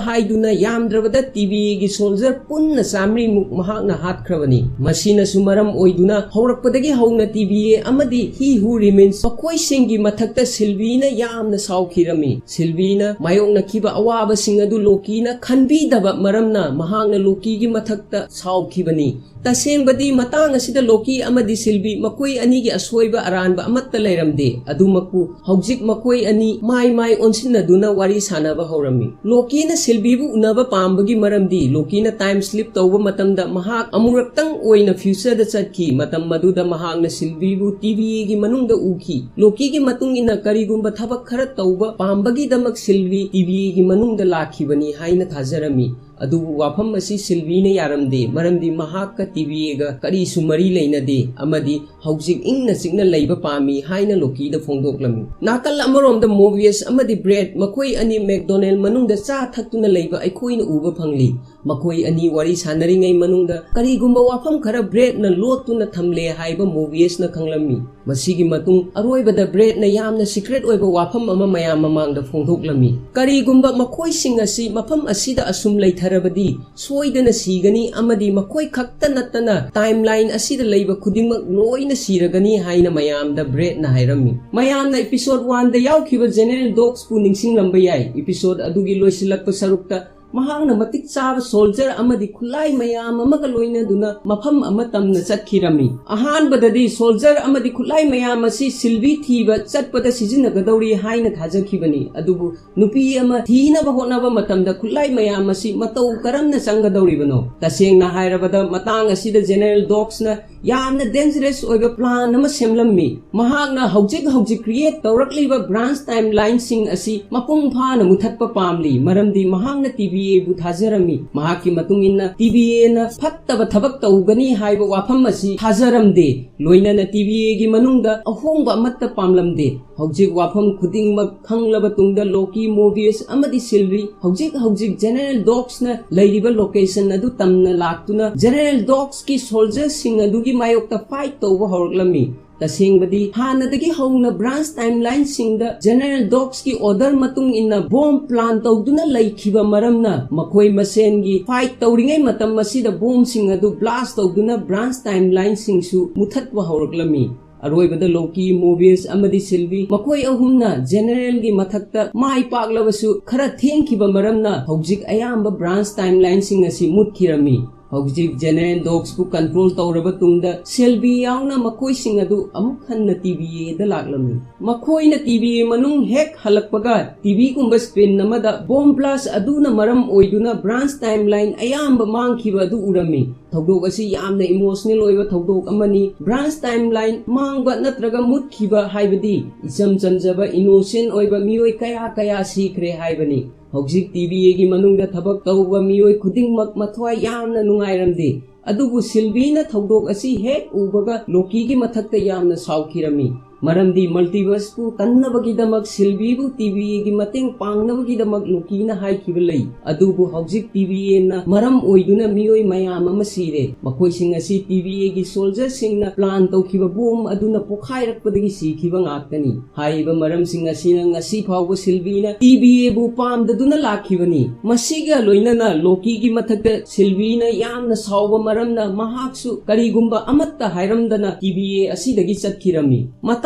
ꯍꯥꯏꯗꯨꯅ ꯌꯥꯝꯗ꯭ꯔꯕꯗ TVAꯒꯤ soldier ꯄꯨꯟꯅ ꯆꯥꯃꯔꯤꯃꯨꯛ ꯃꯍꯥꯛꯅ ꯍꯥꯠꯈ꯭ꯔꯕꯅꯤ꯫ ꯃꯁꯤꯅꯁꯨ ꯃꯔꯝ ꯑꯣꯏꯗꯨꯅ ꯍꯧꯔꯛꯄꯗꯒꯤ ꯍꯧꯅ TVA ꯑꯃꯗꯤ He Who Remains ꯃꯈꯣꯏꯁꯤꯡꯒꯤ ꯃꯊꯛꯇ Sylvieꯅ ꯌꯥꯝꯅ ꯁꯥꯎꯈꯤꯔꯝꯃꯤ꯫ Sylvieꯅ ꯃꯥꯌꯣꯛꯅꯈꯤꯕ ꯑꯋꯥꯕꯁꯤꯡ ꯑꯗꯨ Lokiꯅ ꯈꯟꯕꯤꯗꯕ ꯃꯔꯝꯅ ꯃꯍꯥꯛꯅ Lokiꯒꯤ ꯃꯊꯛꯇ ꯁꯥꯎꯈꯤꯕꯅꯤ꯫ ꯇꯁꯦꯡꯕꯗꯤ ꯃꯇꯥꯡ ꯑꯁꯤꯗ Loki ꯑꯃꯗꯤ Sylvie ꯃꯈꯣꯏ ꯑꯅꯤꯒꯤ ꯑꯁꯣꯏꯕ ꯑꯔꯥꯟꯕ ꯑꯃꯠꯇ ꯂꯩꯔꯝꯗꯦ꯫ ꯑꯗꯨꯃꯛꯄꯨ ꯍꯧꯖꯤꯛ ꯃꯈꯣꯏ ꯑꯅꯤ ꯃꯥꯏ ꯃꯥꯏ ꯑꯣꯟꯁꯤꯟꯅꯗꯨꯅ ꯋꯥꯔꯤ ꯁꯥꯟꯅꯕ ꯍꯧꯔꯝꯃꯤ꯫ Lokiꯅ Sylvieꯕꯨ ꯎꯅꯕ ꯄꯥꯝꯕꯒꯤ ꯃꯔꯝꯗꯤ Lokiꯅ time slip ꯇꯧꯕ ꯃꯇꯝꯗ ꯃꯍꯥꯛ ꯑꯃꯨꯔꯛꯇꯪ ꯑꯣꯏꯅ futureꯗ ꯆꯠꯈꯤ꯫ ꯃꯇꯝ ꯑꯗꯨꯗ ꯃꯍꯥꯛꯅ Sylvieꯕꯨ TVAꯒꯤ ꯃꯅꯨꯡꯗ ꯎꯈꯤ꯫ Lokiꯒꯤ ꯃꯇꯨꯡ ꯏꯟꯅ ꯀꯔꯤꯒꯨꯝꯕ ꯊꯕꯛ ꯈꯔ ꯇꯧꯕ ꯄꯥꯝꯕꯒꯤꯗꯃꯛ Sylvie TVAꯒꯤ ꯃꯅꯨꯡꯗ ꯂꯥꯛꯈꯤꯕꯅꯤ ꯍꯥꯏꯅ ꯊꯥꯖꯔꯝꯃꯤ꯫ ꯑꯗꯨꯕꯨ ꯋꯥꯐꯝ ꯑꯁꯤ ꯁꯤꯜꯚꯤꯅ ꯌꯥꯔꯝꯗꯦ, ꯃꯔꯝꯗꯤ ꯃꯍꯥꯛꯀ ꯇꯤꯕꯤꯑꯦꯒ ꯀꯔꯤꯁꯨ ꯃꯔꯤ ꯂꯩꯅꯗꯦ ꯑꯃꯗꯤ ꯍꯧꯖꯤꯛ ꯏꯪꯅ ꯆꯤꯛꯅ ꯂꯩꯕ ꯄꯥꯝꯃꯤ ꯍꯥꯏꯅ ꯂꯣꯀꯤꯗ ꯐꯣꯡꯗꯣꯛꯂꯝꯃꯤ꯫ ꯅꯥꯀꯜ ꯑꯃꯔꯣꯝꯗ ꯃꯣꯕꯤꯌꯁ ꯑꯃꯗꯤ ꯕ꯭ꯔꯦꯗ, ꯃꯈꯣꯏ ꯑꯅꯤ ꯃꯦꯛꯗꯣꯅꯦꯜ ꯃꯅꯨꯡꯗ ꯆꯥ ꯊꯛꯇꯨꯅ ꯂꯩꯕ ꯑꯩꯈꯣꯏꯅ ꯎꯕ ꯐꯪꯂꯤ꯫ ꯃꯈꯣꯏ ꯑꯅꯤ ꯋꯥꯔꯤ ꯁꯥꯟꯅꯔꯤꯉꯩ ꯃꯅꯨꯡꯗ ꯀꯔꯤꯒꯨꯝꯕ ꯋꯥꯐꯝ ꯈꯔ ꯕ꯭ꯔꯦꯗꯅ ꯂꯣꯠꯇꯨꯅ ꯊꯝꯂꯦ ꯍꯥꯏꯕ ꯃꯣꯕꯤꯌꯁꯅ ꯈꯪꯂꯝꯃꯤ꯫ ꯃꯁꯤꯒꯤ ꯃꯇꯨꯡ ꯑꯔꯣꯏꯕꯗ ꯕ꯭ꯔꯦꯗꯅ ꯌꯥꯝꯅ ꯁꯤꯀ꯭ꯔꯦꯠ ꯑꯣꯏꯕ ꯋꯥꯐꯝ ꯑꯃ ꯃꯌꯥꯝ ꯃꯃꯥꯡꯗ ꯐꯣꯡꯗꯣꯛꯂꯝꯃꯤ꯫ ꯀꯔꯤꯒꯨꯝꯕ ꯃꯈꯣꯏꯁꯤꯡ ꯑꯁꯤ ꯃꯐꯝ ꯑꯁꯤꯗ ꯑꯁꯨꯝ ꯂꯩꯊꯔꯕꯗꯤ ꯁꯣꯏꯗꯅ ꯁꯤꯒꯅꯤ ꯑꯃꯗꯤ ꯃꯈꯣꯏ ꯈꯛꯇ ꯅꯠꯇꯅ ꯇꯥꯏꯝꯂꯥꯏꯟ ꯑꯁꯤꯗ ꯂꯩꯕ ꯈꯨꯗꯤꯡꯃꯛ ꯂꯣꯏꯅ ꯁꯤꯔꯒꯅꯤ ꯍꯥꯏꯅ ꯃꯌꯥꯝꯗ ꯕ꯭ꯔꯦꯗꯅ ꯍꯥꯏꯔꯝꯃꯤ꯫ ꯃꯌꯥꯝꯅ ꯏꯄꯤꯁꯣꯗ ꯋꯥꯟꯗ ꯌꯥꯎꯈꯤꯕ ꯖꯦꯅꯦꯔꯦꯜ ꯗꯣꯛꯁꯄꯨ ꯅꯤꯡꯁꯤꯡꯂꯝꯕ ꯌꯥꯏ꯫ ꯏꯄꯤꯁꯣꯗ ꯑꯗꯨꯒꯤ ꯂꯣꯏꯁꯤꯜꯂꯛꯄ ꯁꯔꯨꯛꯇ ꯃꯍꯥꯛꯅ ꯃꯇꯤꯛ ꯆꯥꯕ ꯁꯣꯜꯖꯔ ꯑꯃꯗꯤ ꯈꯨꯠꯂꯥꯏ ꯃꯌꯥꯝ ꯑꯃꯒ ꯂꯣꯏꯅꯗꯨꯅ ꯃꯐꯝ ꯑꯃ ꯇꯝꯅ ꯆꯠꯈꯤꯔꯝꯃꯤ꯫ ꯑꯍꯥꯟꯕꯗꯗꯤ ꯁꯣꯜꯖꯔ ꯑꯃꯗꯤ ꯈꯨꯠꯂꯥꯏ ꯃꯌꯥꯝ ꯑꯁꯤ ꯁꯤꯜꯚꯤ ꯊꯤꯕ ꯆꯠꯄꯗ ꯁꯤꯖꯤꯟꯅꯒꯗꯧꯔꯤ ꯍꯥꯏꯅ ꯊꯥꯖꯈꯤꯕꯅꯤ, ꯑꯗꯨꯕꯨ ꯅꯨꯄꯤ ꯑꯃ ꯊꯤꯅꯕ ꯍꯣꯠꯅꯕ ꯃꯇꯝꯗ ꯈꯨꯠꯂꯥꯏ ꯃꯌꯥꯝ ꯑꯁꯤ ꯃꯇꯧ ꯀꯔꯝꯅ ꯆꯪꯒꯗꯧꯔꯤꯕꯅꯣ? ꯇꯁꯦꯡꯅ ꯍꯥꯏꯔꯕꯗ, ꯃꯇꯥꯡ ꯑꯁꯤꯗ ꯖꯦꯅꯦꯔꯦꯜ ꯗꯣꯛꯁꯅ ꯌꯥꯝꯅ ꯗꯦꯟꯖꯔꯁ ꯑꯣꯏꯕ ꯄ꯭ꯂꯥꯟ ꯑꯃ ꯁꯦꯝꯂꯝꯃꯤ꯫ ꯃꯍꯥꯛꯅ ꯍꯧꯖꯤꯛ ꯍꯧꯖꯤꯛ ꯀ꯭ꯔꯤꯌꯦꯠ ꯇꯧꯔꯛꯂꯤꯕ ꯕ꯭ꯔꯥꯟꯁ ꯇꯥꯏꯝꯂꯥꯏꯟꯁꯤꯡ ꯑꯁꯤ ꯃꯄꯨꯡ ꯐꯥꯅ ꯃꯨꯊꯠꯄ ꯄꯥꯝꯂꯤ, ꯃꯔꯝꯗꯤ ꯃꯍꯥꯛꯅ ꯇꯤꯕꯤꯑꯦꯕꯨ ꯊꯥꯖꯔꯝꯃꯤ꯫ ꯃꯍꯥꯛꯀꯤ ꯃꯇꯨꯡ ꯏꯟꯅ ꯇꯤꯕꯤꯑꯦꯅ ꯐꯠꯇꯕ ꯊꯕꯛ ꯇꯧꯒꯅꯤ ꯍꯥꯏꯕ ꯋꯥꯐꯝ ꯑꯁꯤ ꯊꯥꯖꯔꯝꯗꯦ꯫ ꯂꯣꯏꯅꯅ ꯇꯤꯕꯤꯑꯦꯒꯤ ꯃꯅꯨꯡꯗ ꯑꯍꯣꯡꯕ ꯑꯃꯠꯇ ꯄꯥꯝꯂꯝꯗꯦ꯫ ꯍꯧꯖꯤꯛ ꯋꯥꯐꯝ ꯈꯨꯗꯤꯡꯃꯛ ꯈꯪꯂꯕ ꯇꯨꯡꯗ ꯂꯣꯀꯤ, ꯃꯣꯕꯤꯌꯁ ꯑꯃꯗꯤ ꯁꯤꯜꯚꯤ ꯍꯧꯖꯤꯛ ꯍꯧꯖꯤꯛ ꯖꯦꯅꯦꯔꯦꯜ ꯗꯣꯛꯁꯅ ꯂꯩꯔꯤꯕ ꯂꯣꯀꯦꯁꯟ ꯑꯗꯨ ꯇꯝꯅ ꯂꯥꯛꯇꯨꯅ ꯖꯦꯅꯦꯔꯦꯜ ꯗꯣꯛꯁꯀꯤ ꯁꯣꯜꯖꯔꯁꯤꯡ ꯑꯗꯨꯒꯤ ꯃꯥꯌꯣꯛꯇ ꯐꯥꯏꯠ ꯇꯧꯕ ꯍꯧꯔꯛꯂꯝꯃꯤ꯫ ꯇꯁꯦꯡꯕꯗꯤ ꯍꯥꯟꯅꯗꯒꯤ ꯍꯧꯅ ꯕ꯭ꯔꯥꯟꯁ ꯇꯥꯏꯝꯂꯥꯏꯟꯁꯤꯡꯗ ꯖꯦꯅꯦꯔꯦꯜ ꯗꯣꯛꯁꯀꯤ ꯑꯣꯔꯗꯔ ꯃꯇꯨꯡ ꯏꯟꯅ ꯕꯣꯝ ꯄ꯭ꯂꯥꯟ ꯇꯧꯗꯨꯅ ꯂꯩꯈꯤꯕ ꯃꯔꯝꯅ ꯃꯈꯣꯏ ꯃꯁꯦꯟꯒꯤ ꯐꯥꯏꯠ ꯇꯧꯔꯤꯉꯩ ꯃꯇꯝ ꯑꯁꯤꯗ ꯕꯣꯝꯁꯤꯡ ꯑꯗꯨ ꯕ꯭ꯂꯥꯁ ꯇꯧꯗꯨꯅ ꯕ꯭ꯔꯥꯟꯁ ꯇꯥꯏꯝꯂꯥꯏꯟꯁꯤꯡꯁꯨ ꯃꯨꯊꯠꯄ ꯍꯧꯔꯛꯂꯝꯃꯤ꯫ ꯑꯔꯣꯏꯕꯗ ꯂꯣꯀꯤ, ꯃꯣꯕꯤꯌꯁ ꯑꯃꯗꯤ ꯁꯤꯜꯚꯤ ꯃꯈꯣꯏ ꯑꯍꯨꯝꯅ ꯖꯦꯅꯦꯔꯦꯜꯒꯤ ꯃꯊꯛꯇ ꯃꯥꯏ ꯄꯥꯛꯂꯕꯁꯨ ꯈꯔ ꯊꯦꯡꯈꯤꯕ ꯃꯔꯝꯅ ꯍꯧꯖꯤꯛ ꯑꯌꯥꯝꯕ ꯕ꯭ꯔꯥꯟꯁ ꯇꯥꯏꯝꯂꯥꯏꯟꯁꯤꯡ ꯑꯁꯤ ꯃꯨꯠꯈꯤꯔꯝꯃꯤ꯫ ꯍꯧꯖꯤꯛ ꯖꯦꯅꯦꯔꯦꯜ ꯗꯣꯛꯁꯄꯨ ꯀꯟꯇ꯭ꯔꯣꯜ ꯇꯧꯔꯕ ꯇꯨꯡꯗ ꯁꯤꯜꯚꯤ ꯌꯥꯎꯅ ꯃꯈꯣꯏꯁꯤꯡ ꯑꯗꯨ ꯑꯃꯨꯛ ꯍꯟꯅ ꯇꯤꯕꯤꯑꯦꯗ ꯂꯥꯛꯂꯝꯃꯤ꯫ ꯃꯈꯣꯏꯅ ꯇꯤꯕꯤꯑꯦ ꯃꯅꯨꯡ ꯍꯦꯛ ꯍꯜꯂꯛꯄꯒ ꯇꯤꯚꯤꯒꯨꯝꯕ ꯁ꯭ꯀ꯭ꯔꯤꯟ ꯑꯃꯗ ꯕꯣꯝ ꯕ꯭ꯂꯥꯁ ꯑꯗꯨꯅ ꯃꯔꯝ ꯑꯣꯏꯗꯨꯅ ꯕ꯭ꯔꯥꯟꯁ ꯇꯥꯏꯝꯂꯥꯏꯟ ꯑꯌꯥꯝꯕ ꯃꯥꯡꯈꯤꯕ ꯑꯗꯨ ꯎꯔꯝꯃꯤ꯫ ꯊꯧꯗꯣꯛ ꯑꯁꯤ ꯌꯥꯝꯅ ꯏꯃꯣꯁꯅꯦꯜ ꯑꯣꯏꯕ ꯊꯧꯗꯣꯛ ꯑꯃꯅꯤ꯫ ꯕ꯭ꯔꯥꯟꯁ ꯇꯥꯏꯝꯂꯥꯏꯟ ꯃꯥꯡꯕ ꯅꯠꯇ꯭ꯔꯒ ꯃꯨꯠꯈꯤꯕ ꯍꯥꯏꯕꯗꯤ ꯏꯆꯝ ꯆꯝꯖꯕ ꯏꯅꯣꯁꯦꯟ ꯑꯣꯏꯕ ꯃꯤꯑꯣꯏ ꯀꯌꯥ ꯀꯌꯥ ꯁꯤꯈ꯭ꯔꯦ ꯍꯥꯏꯕꯅꯤ꯫ ꯍꯧꯖꯤꯛ ꯇꯤ ꯚꯤ ꯑꯦꯒꯤ ꯃꯅꯨꯡꯗ ꯊꯕꯛ ꯇꯧꯕ ꯃꯤꯑꯣꯏ ꯈꯨꯗꯤꯡꯃꯛ ꯃꯊ꯭ꯋꯥꯏ ꯌꯥꯝꯅ ꯅꯨꯡꯉꯥꯏꯔꯝꯗꯦ꯫ ꯑꯗꯨꯕꯨ ꯁꯤꯜꯕꯤꯅ ꯊꯧꯗꯣꯛ ꯑꯁꯤ ꯍꯦꯛ ꯎꯕꯒ ꯂꯣꯀꯤꯒꯤ ꯃꯊꯛꯇ ꯌꯥꯝꯅ ꯁꯥꯎꯈꯤꯔꯝꯃꯤ꯫ ꯃꯔꯝꯗꯤ ꯃꯜꯇꯤꯚꯔꯁꯄꯨ ꯀꯟꯅꯕꯒꯤꯗꯃꯛ ꯁꯤꯜꯕꯤꯕꯨ ꯇꯤ ꯚꯤ ꯑꯦꯒꯤ ꯃꯇꯦꯡ ꯄꯥꯡꯅꯕꯒꯤꯗꯃꯛ ꯂꯣꯀꯤꯅ ꯍꯥꯏꯈꯤꯕ ꯂꯩ꯫ ꯑꯗꯨꯕꯨ ꯍꯧꯖꯤꯛ ꯇꯤ ꯚꯤ ꯑꯦꯅ ꯃꯔꯝ ꯑꯣꯏꯗꯨꯅ ꯃꯤꯑꯣꯏ ꯃꯌꯥꯝ ꯑꯃ ꯁꯤꯔꯦ꯫ ꯃꯈꯣꯏꯁꯤꯡ ꯑꯁꯤ ꯇꯤ ꯚꯤ ꯑꯦꯒꯤ ꯁꯣꯜꯖꯔꯁꯤꯡꯅ ꯄ꯭ꯂꯥꯟ ꯇꯧꯈꯤꯕ ꯕꯣꯝ ꯑꯗꯨꯅ ꯄꯣꯈꯥꯏꯔꯛꯄꯗꯒꯤ ꯁꯤꯈꯤꯕ ꯉꯥꯛꯇꯅꯤ꯫ ꯍꯥꯏꯔꯤꯕ ꯃꯔꯝꯁꯤꯡ ꯑꯁꯤꯅ ꯉꯁꯤ ꯐꯥꯎꯕ ꯁꯤꯜꯕꯤꯅ ꯇꯤ ꯚꯤ ꯑꯦꯕꯨ ꯄꯥꯝꯗꯗꯨꯅ ꯂꯥꯛꯈꯤꯕꯅꯤ꯫ ꯃꯁꯤꯒ ꯂꯣꯏꯅꯅ ꯂꯣꯀꯤꯒꯤ ꯃꯊꯛꯇ ꯁꯤꯜꯕꯤꯅ ꯌꯥꯝꯅ ꯁꯥꯎꯕ ꯃꯔꯝꯅ ꯃꯍꯥꯛꯁꯨ ꯀꯔꯤꯒꯨꯝꯕ ꯑꯃꯠꯇ ꯍꯥꯏꯔꯝꯗꯅ ꯇꯤ ꯚꯤ ꯑꯦ ꯑꯁꯤꯗꯒꯤ ꯆꯠꯈꯤꯔꯝꯃꯤ꯫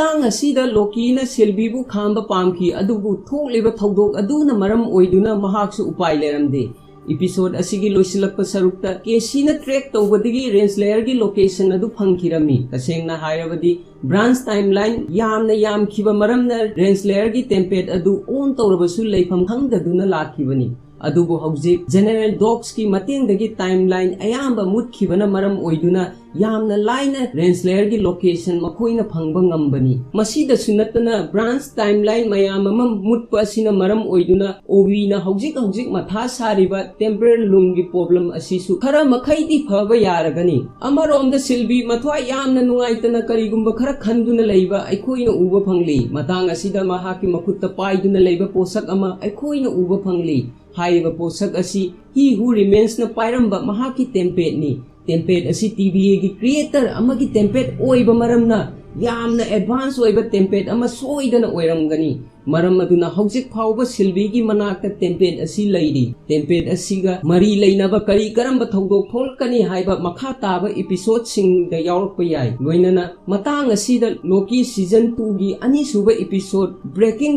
ꯃꯇꯥꯡ ꯑꯁꯤꯗ ꯂꯣꯀꯤꯅ ꯁꯤꯜꯕꯤꯕꯨ ꯈꯥꯝꯕ ꯄꯥꯝꯈꯤ, ꯑꯗꯨꯕꯨ ꯊꯣꯛꯂꯤꯕ ꯊꯧꯗꯣꯛ ꯑꯗꯨꯅ ꯃꯔꯝ ꯑꯣꯏꯗꯨꯅ ꯃꯍꯥꯛꯁꯨ ꯎꯄꯥꯏ ꯂꯩꯔꯝꯗꯦ꯫ ꯏꯄꯤꯁꯣꯗ ꯑꯁꯤꯒꯤ ꯂꯣꯏꯁꯤꯜꯂꯛꯄ ꯁꯔꯨꯛꯇ ꯀꯦꯁꯤꯅ ꯇ꯭ꯔꯦꯛ ꯇꯧꯕꯗꯒꯤ ꯔꯦꯟꯁꯂꯦꯌꯔꯒꯤ ꯂꯣꯀꯦꯁꯟ ꯑꯗꯨ ꯐꯪꯈꯤꯔꯝꯃꯤ꯫ ꯇꯁꯦꯡꯅ ꯍꯥꯏꯔꯕꯗꯤ ꯕ꯭ꯔꯥꯟꯁ ꯇꯥꯏꯝꯂꯥꯏꯟ ꯌꯥꯝꯅ ꯌꯥꯝꯈꯤꯕ ꯃꯔꯝꯅ ꯔꯦꯟꯁꯂꯦꯌꯔꯒꯤ ꯇꯦꯝꯄꯦꯠ ꯑꯗꯨ ꯑꯣꯟ ꯇꯧꯔꯕꯁꯨ ꯂꯩꯐꯝ ꯈꯪꯗꯗꯨꯅ ꯂꯥꯛꯈꯤꯕꯅꯤ꯫ ꯑꯗꯨꯕꯨ ꯍꯧꯖꯤꯛ ꯖꯦꯅꯦꯔꯦꯜ ꯗꯣꯛꯁꯀꯤ ꯃꯇꯦꯡꯗꯒꯤ ꯇꯥꯏꯝꯂꯥꯏꯟ ꯑꯌꯥꯝꯕ ꯃꯨꯠꯈꯤꯕꯅ ꯃꯔꯝ ꯑꯣꯏꯗꯨꯅ ꯌꯥꯝꯅ ꯂꯥꯏꯅ ꯔꯦꯟꯁꯂꯦꯌꯔꯒꯤ ꯂꯣꯀꯦꯁꯟ ꯃꯈꯣꯏꯅ ꯐꯪꯕ ꯉꯝꯕꯅꯤ꯫ ꯃꯁꯤꯗꯁꯨ ꯅꯠꯇꯅ ꯕ꯭ꯔꯥꯟꯁ ꯇꯥꯏꯝꯂꯥꯏꯟ ꯃꯌꯥꯝ ꯑꯃ ꯃꯨꯠꯄ ꯑꯁꯤꯅ ꯃꯔꯝ ꯑꯣꯏꯗꯨꯅ ꯑꯣꯋꯤꯅ ꯍꯧꯖꯤꯛ ꯍꯧꯖꯤꯛ ꯃꯊꯥ ꯁꯥꯔꯤꯕ ꯇꯦꯝꯄꯔꯦꯜ ꯂꯨꯝꯒꯤ ꯄ꯭ꯔꯣꯕ꯭ꯂꯦꯝ ꯑꯁꯤꯁꯨ ꯈꯔ ꯃꯈꯩꯗꯤ ꯐꯕ ꯌꯥꯔꯒꯅꯤ꯫ ꯑꯃꯔꯣꯝꯗ ꯁꯤꯜꯕꯤ ꯃꯊ꯭ꯋꯥꯏ ꯌꯥꯝꯅ ꯅꯨꯡꯉꯥꯏꯇꯅ ꯀꯔꯤꯒꯨꯝꯕ ꯈꯔ ꯈꯟꯗꯨꯅ ꯂꯩꯕ ꯑꯩꯈꯣꯏꯅ ꯎꯕ ꯐꯪꯂꯤ꯫ ꯃꯇꯥꯡ ꯑꯁꯤꯗ ꯃꯍꯥꯛꯀꯤ ꯃꯈꯨꯠꯇ ꯄꯥꯏꯗꯨꯅ ꯂꯩꯕ ꯄꯣꯠꯁꯛ ꯑꯃ ꯑꯩꯈꯣꯏꯅ ꯎꯕ ꯐꯪꯂꯤ꯫ ꯍꯥꯏꯔꯤꯕ ꯄꯣꯠꯁꯛ ꯑꯁꯤ He Who Remains ꯅ ꯄꯥꯏꯔꯝꯕ ꯃꯍꯥꯛꯀꯤ ꯇꯦꯝꯄꯦꯠꯅꯤ꯫ ꯇꯦꯝꯄꯦꯠ ꯑꯁꯤ ꯇꯤ ꯚꯤ ꯑꯦꯒꯤ ꯀ꯭ꯔꯤꯌꯦꯇꯔ ꯑꯃꯒꯤ ꯇꯦꯝꯄꯦꯠ ꯑꯣꯏꯕ ꯃꯔꯝꯅ ꯌꯥꯝꯅ ꯑꯦꯗꯚꯥꯟꯁ ꯑꯣꯏꯕ ꯇꯦꯝꯄꯦꯠ ꯑꯃ ꯁꯣꯏꯗꯅ ꯑꯣꯏꯔꯝꯒꯅꯤ꯫ ꯃꯔꯝ ꯑꯗꯨꯅ ꯍꯧꯖꯤꯛ ꯐꯥꯎꯕ ꯁꯤꯜꯕꯤꯒꯤ ꯃꯅꯥꯛꯇ ꯇꯦꯝꯄꯦꯠ ꯑꯁꯤ ꯂꯩꯔꯤ꯫ ꯇꯦꯝꯄꯦꯠ ꯑꯁꯤꯒ ꯃꯔꯤ ꯂꯩꯅꯕ ꯀꯔꯤ ꯀꯔꯝꯕ ꯊꯧꯗꯣꯛ ꯊꯣꯛꯂꯛꯀꯅꯤ ꯍꯥꯏꯕ ꯃꯈꯥ ꯇꯥꯕ ꯏꯄꯤꯁꯣꯗꯁꯤꯡꯗ ꯌꯥꯎꯔꯛꯄ ꯌꯥꯏ꯫ ꯂꯣꯏꯅꯅ ꯃꯇꯥꯡ ꯑꯁꯤꯗ ꯂꯣꯀꯤ ꯁꯤꯖꯟ ꯇꯨꯒꯤ ꯑꯅꯤꯁꯨꯕ ꯏꯄꯤꯁꯣꯗ Breaking the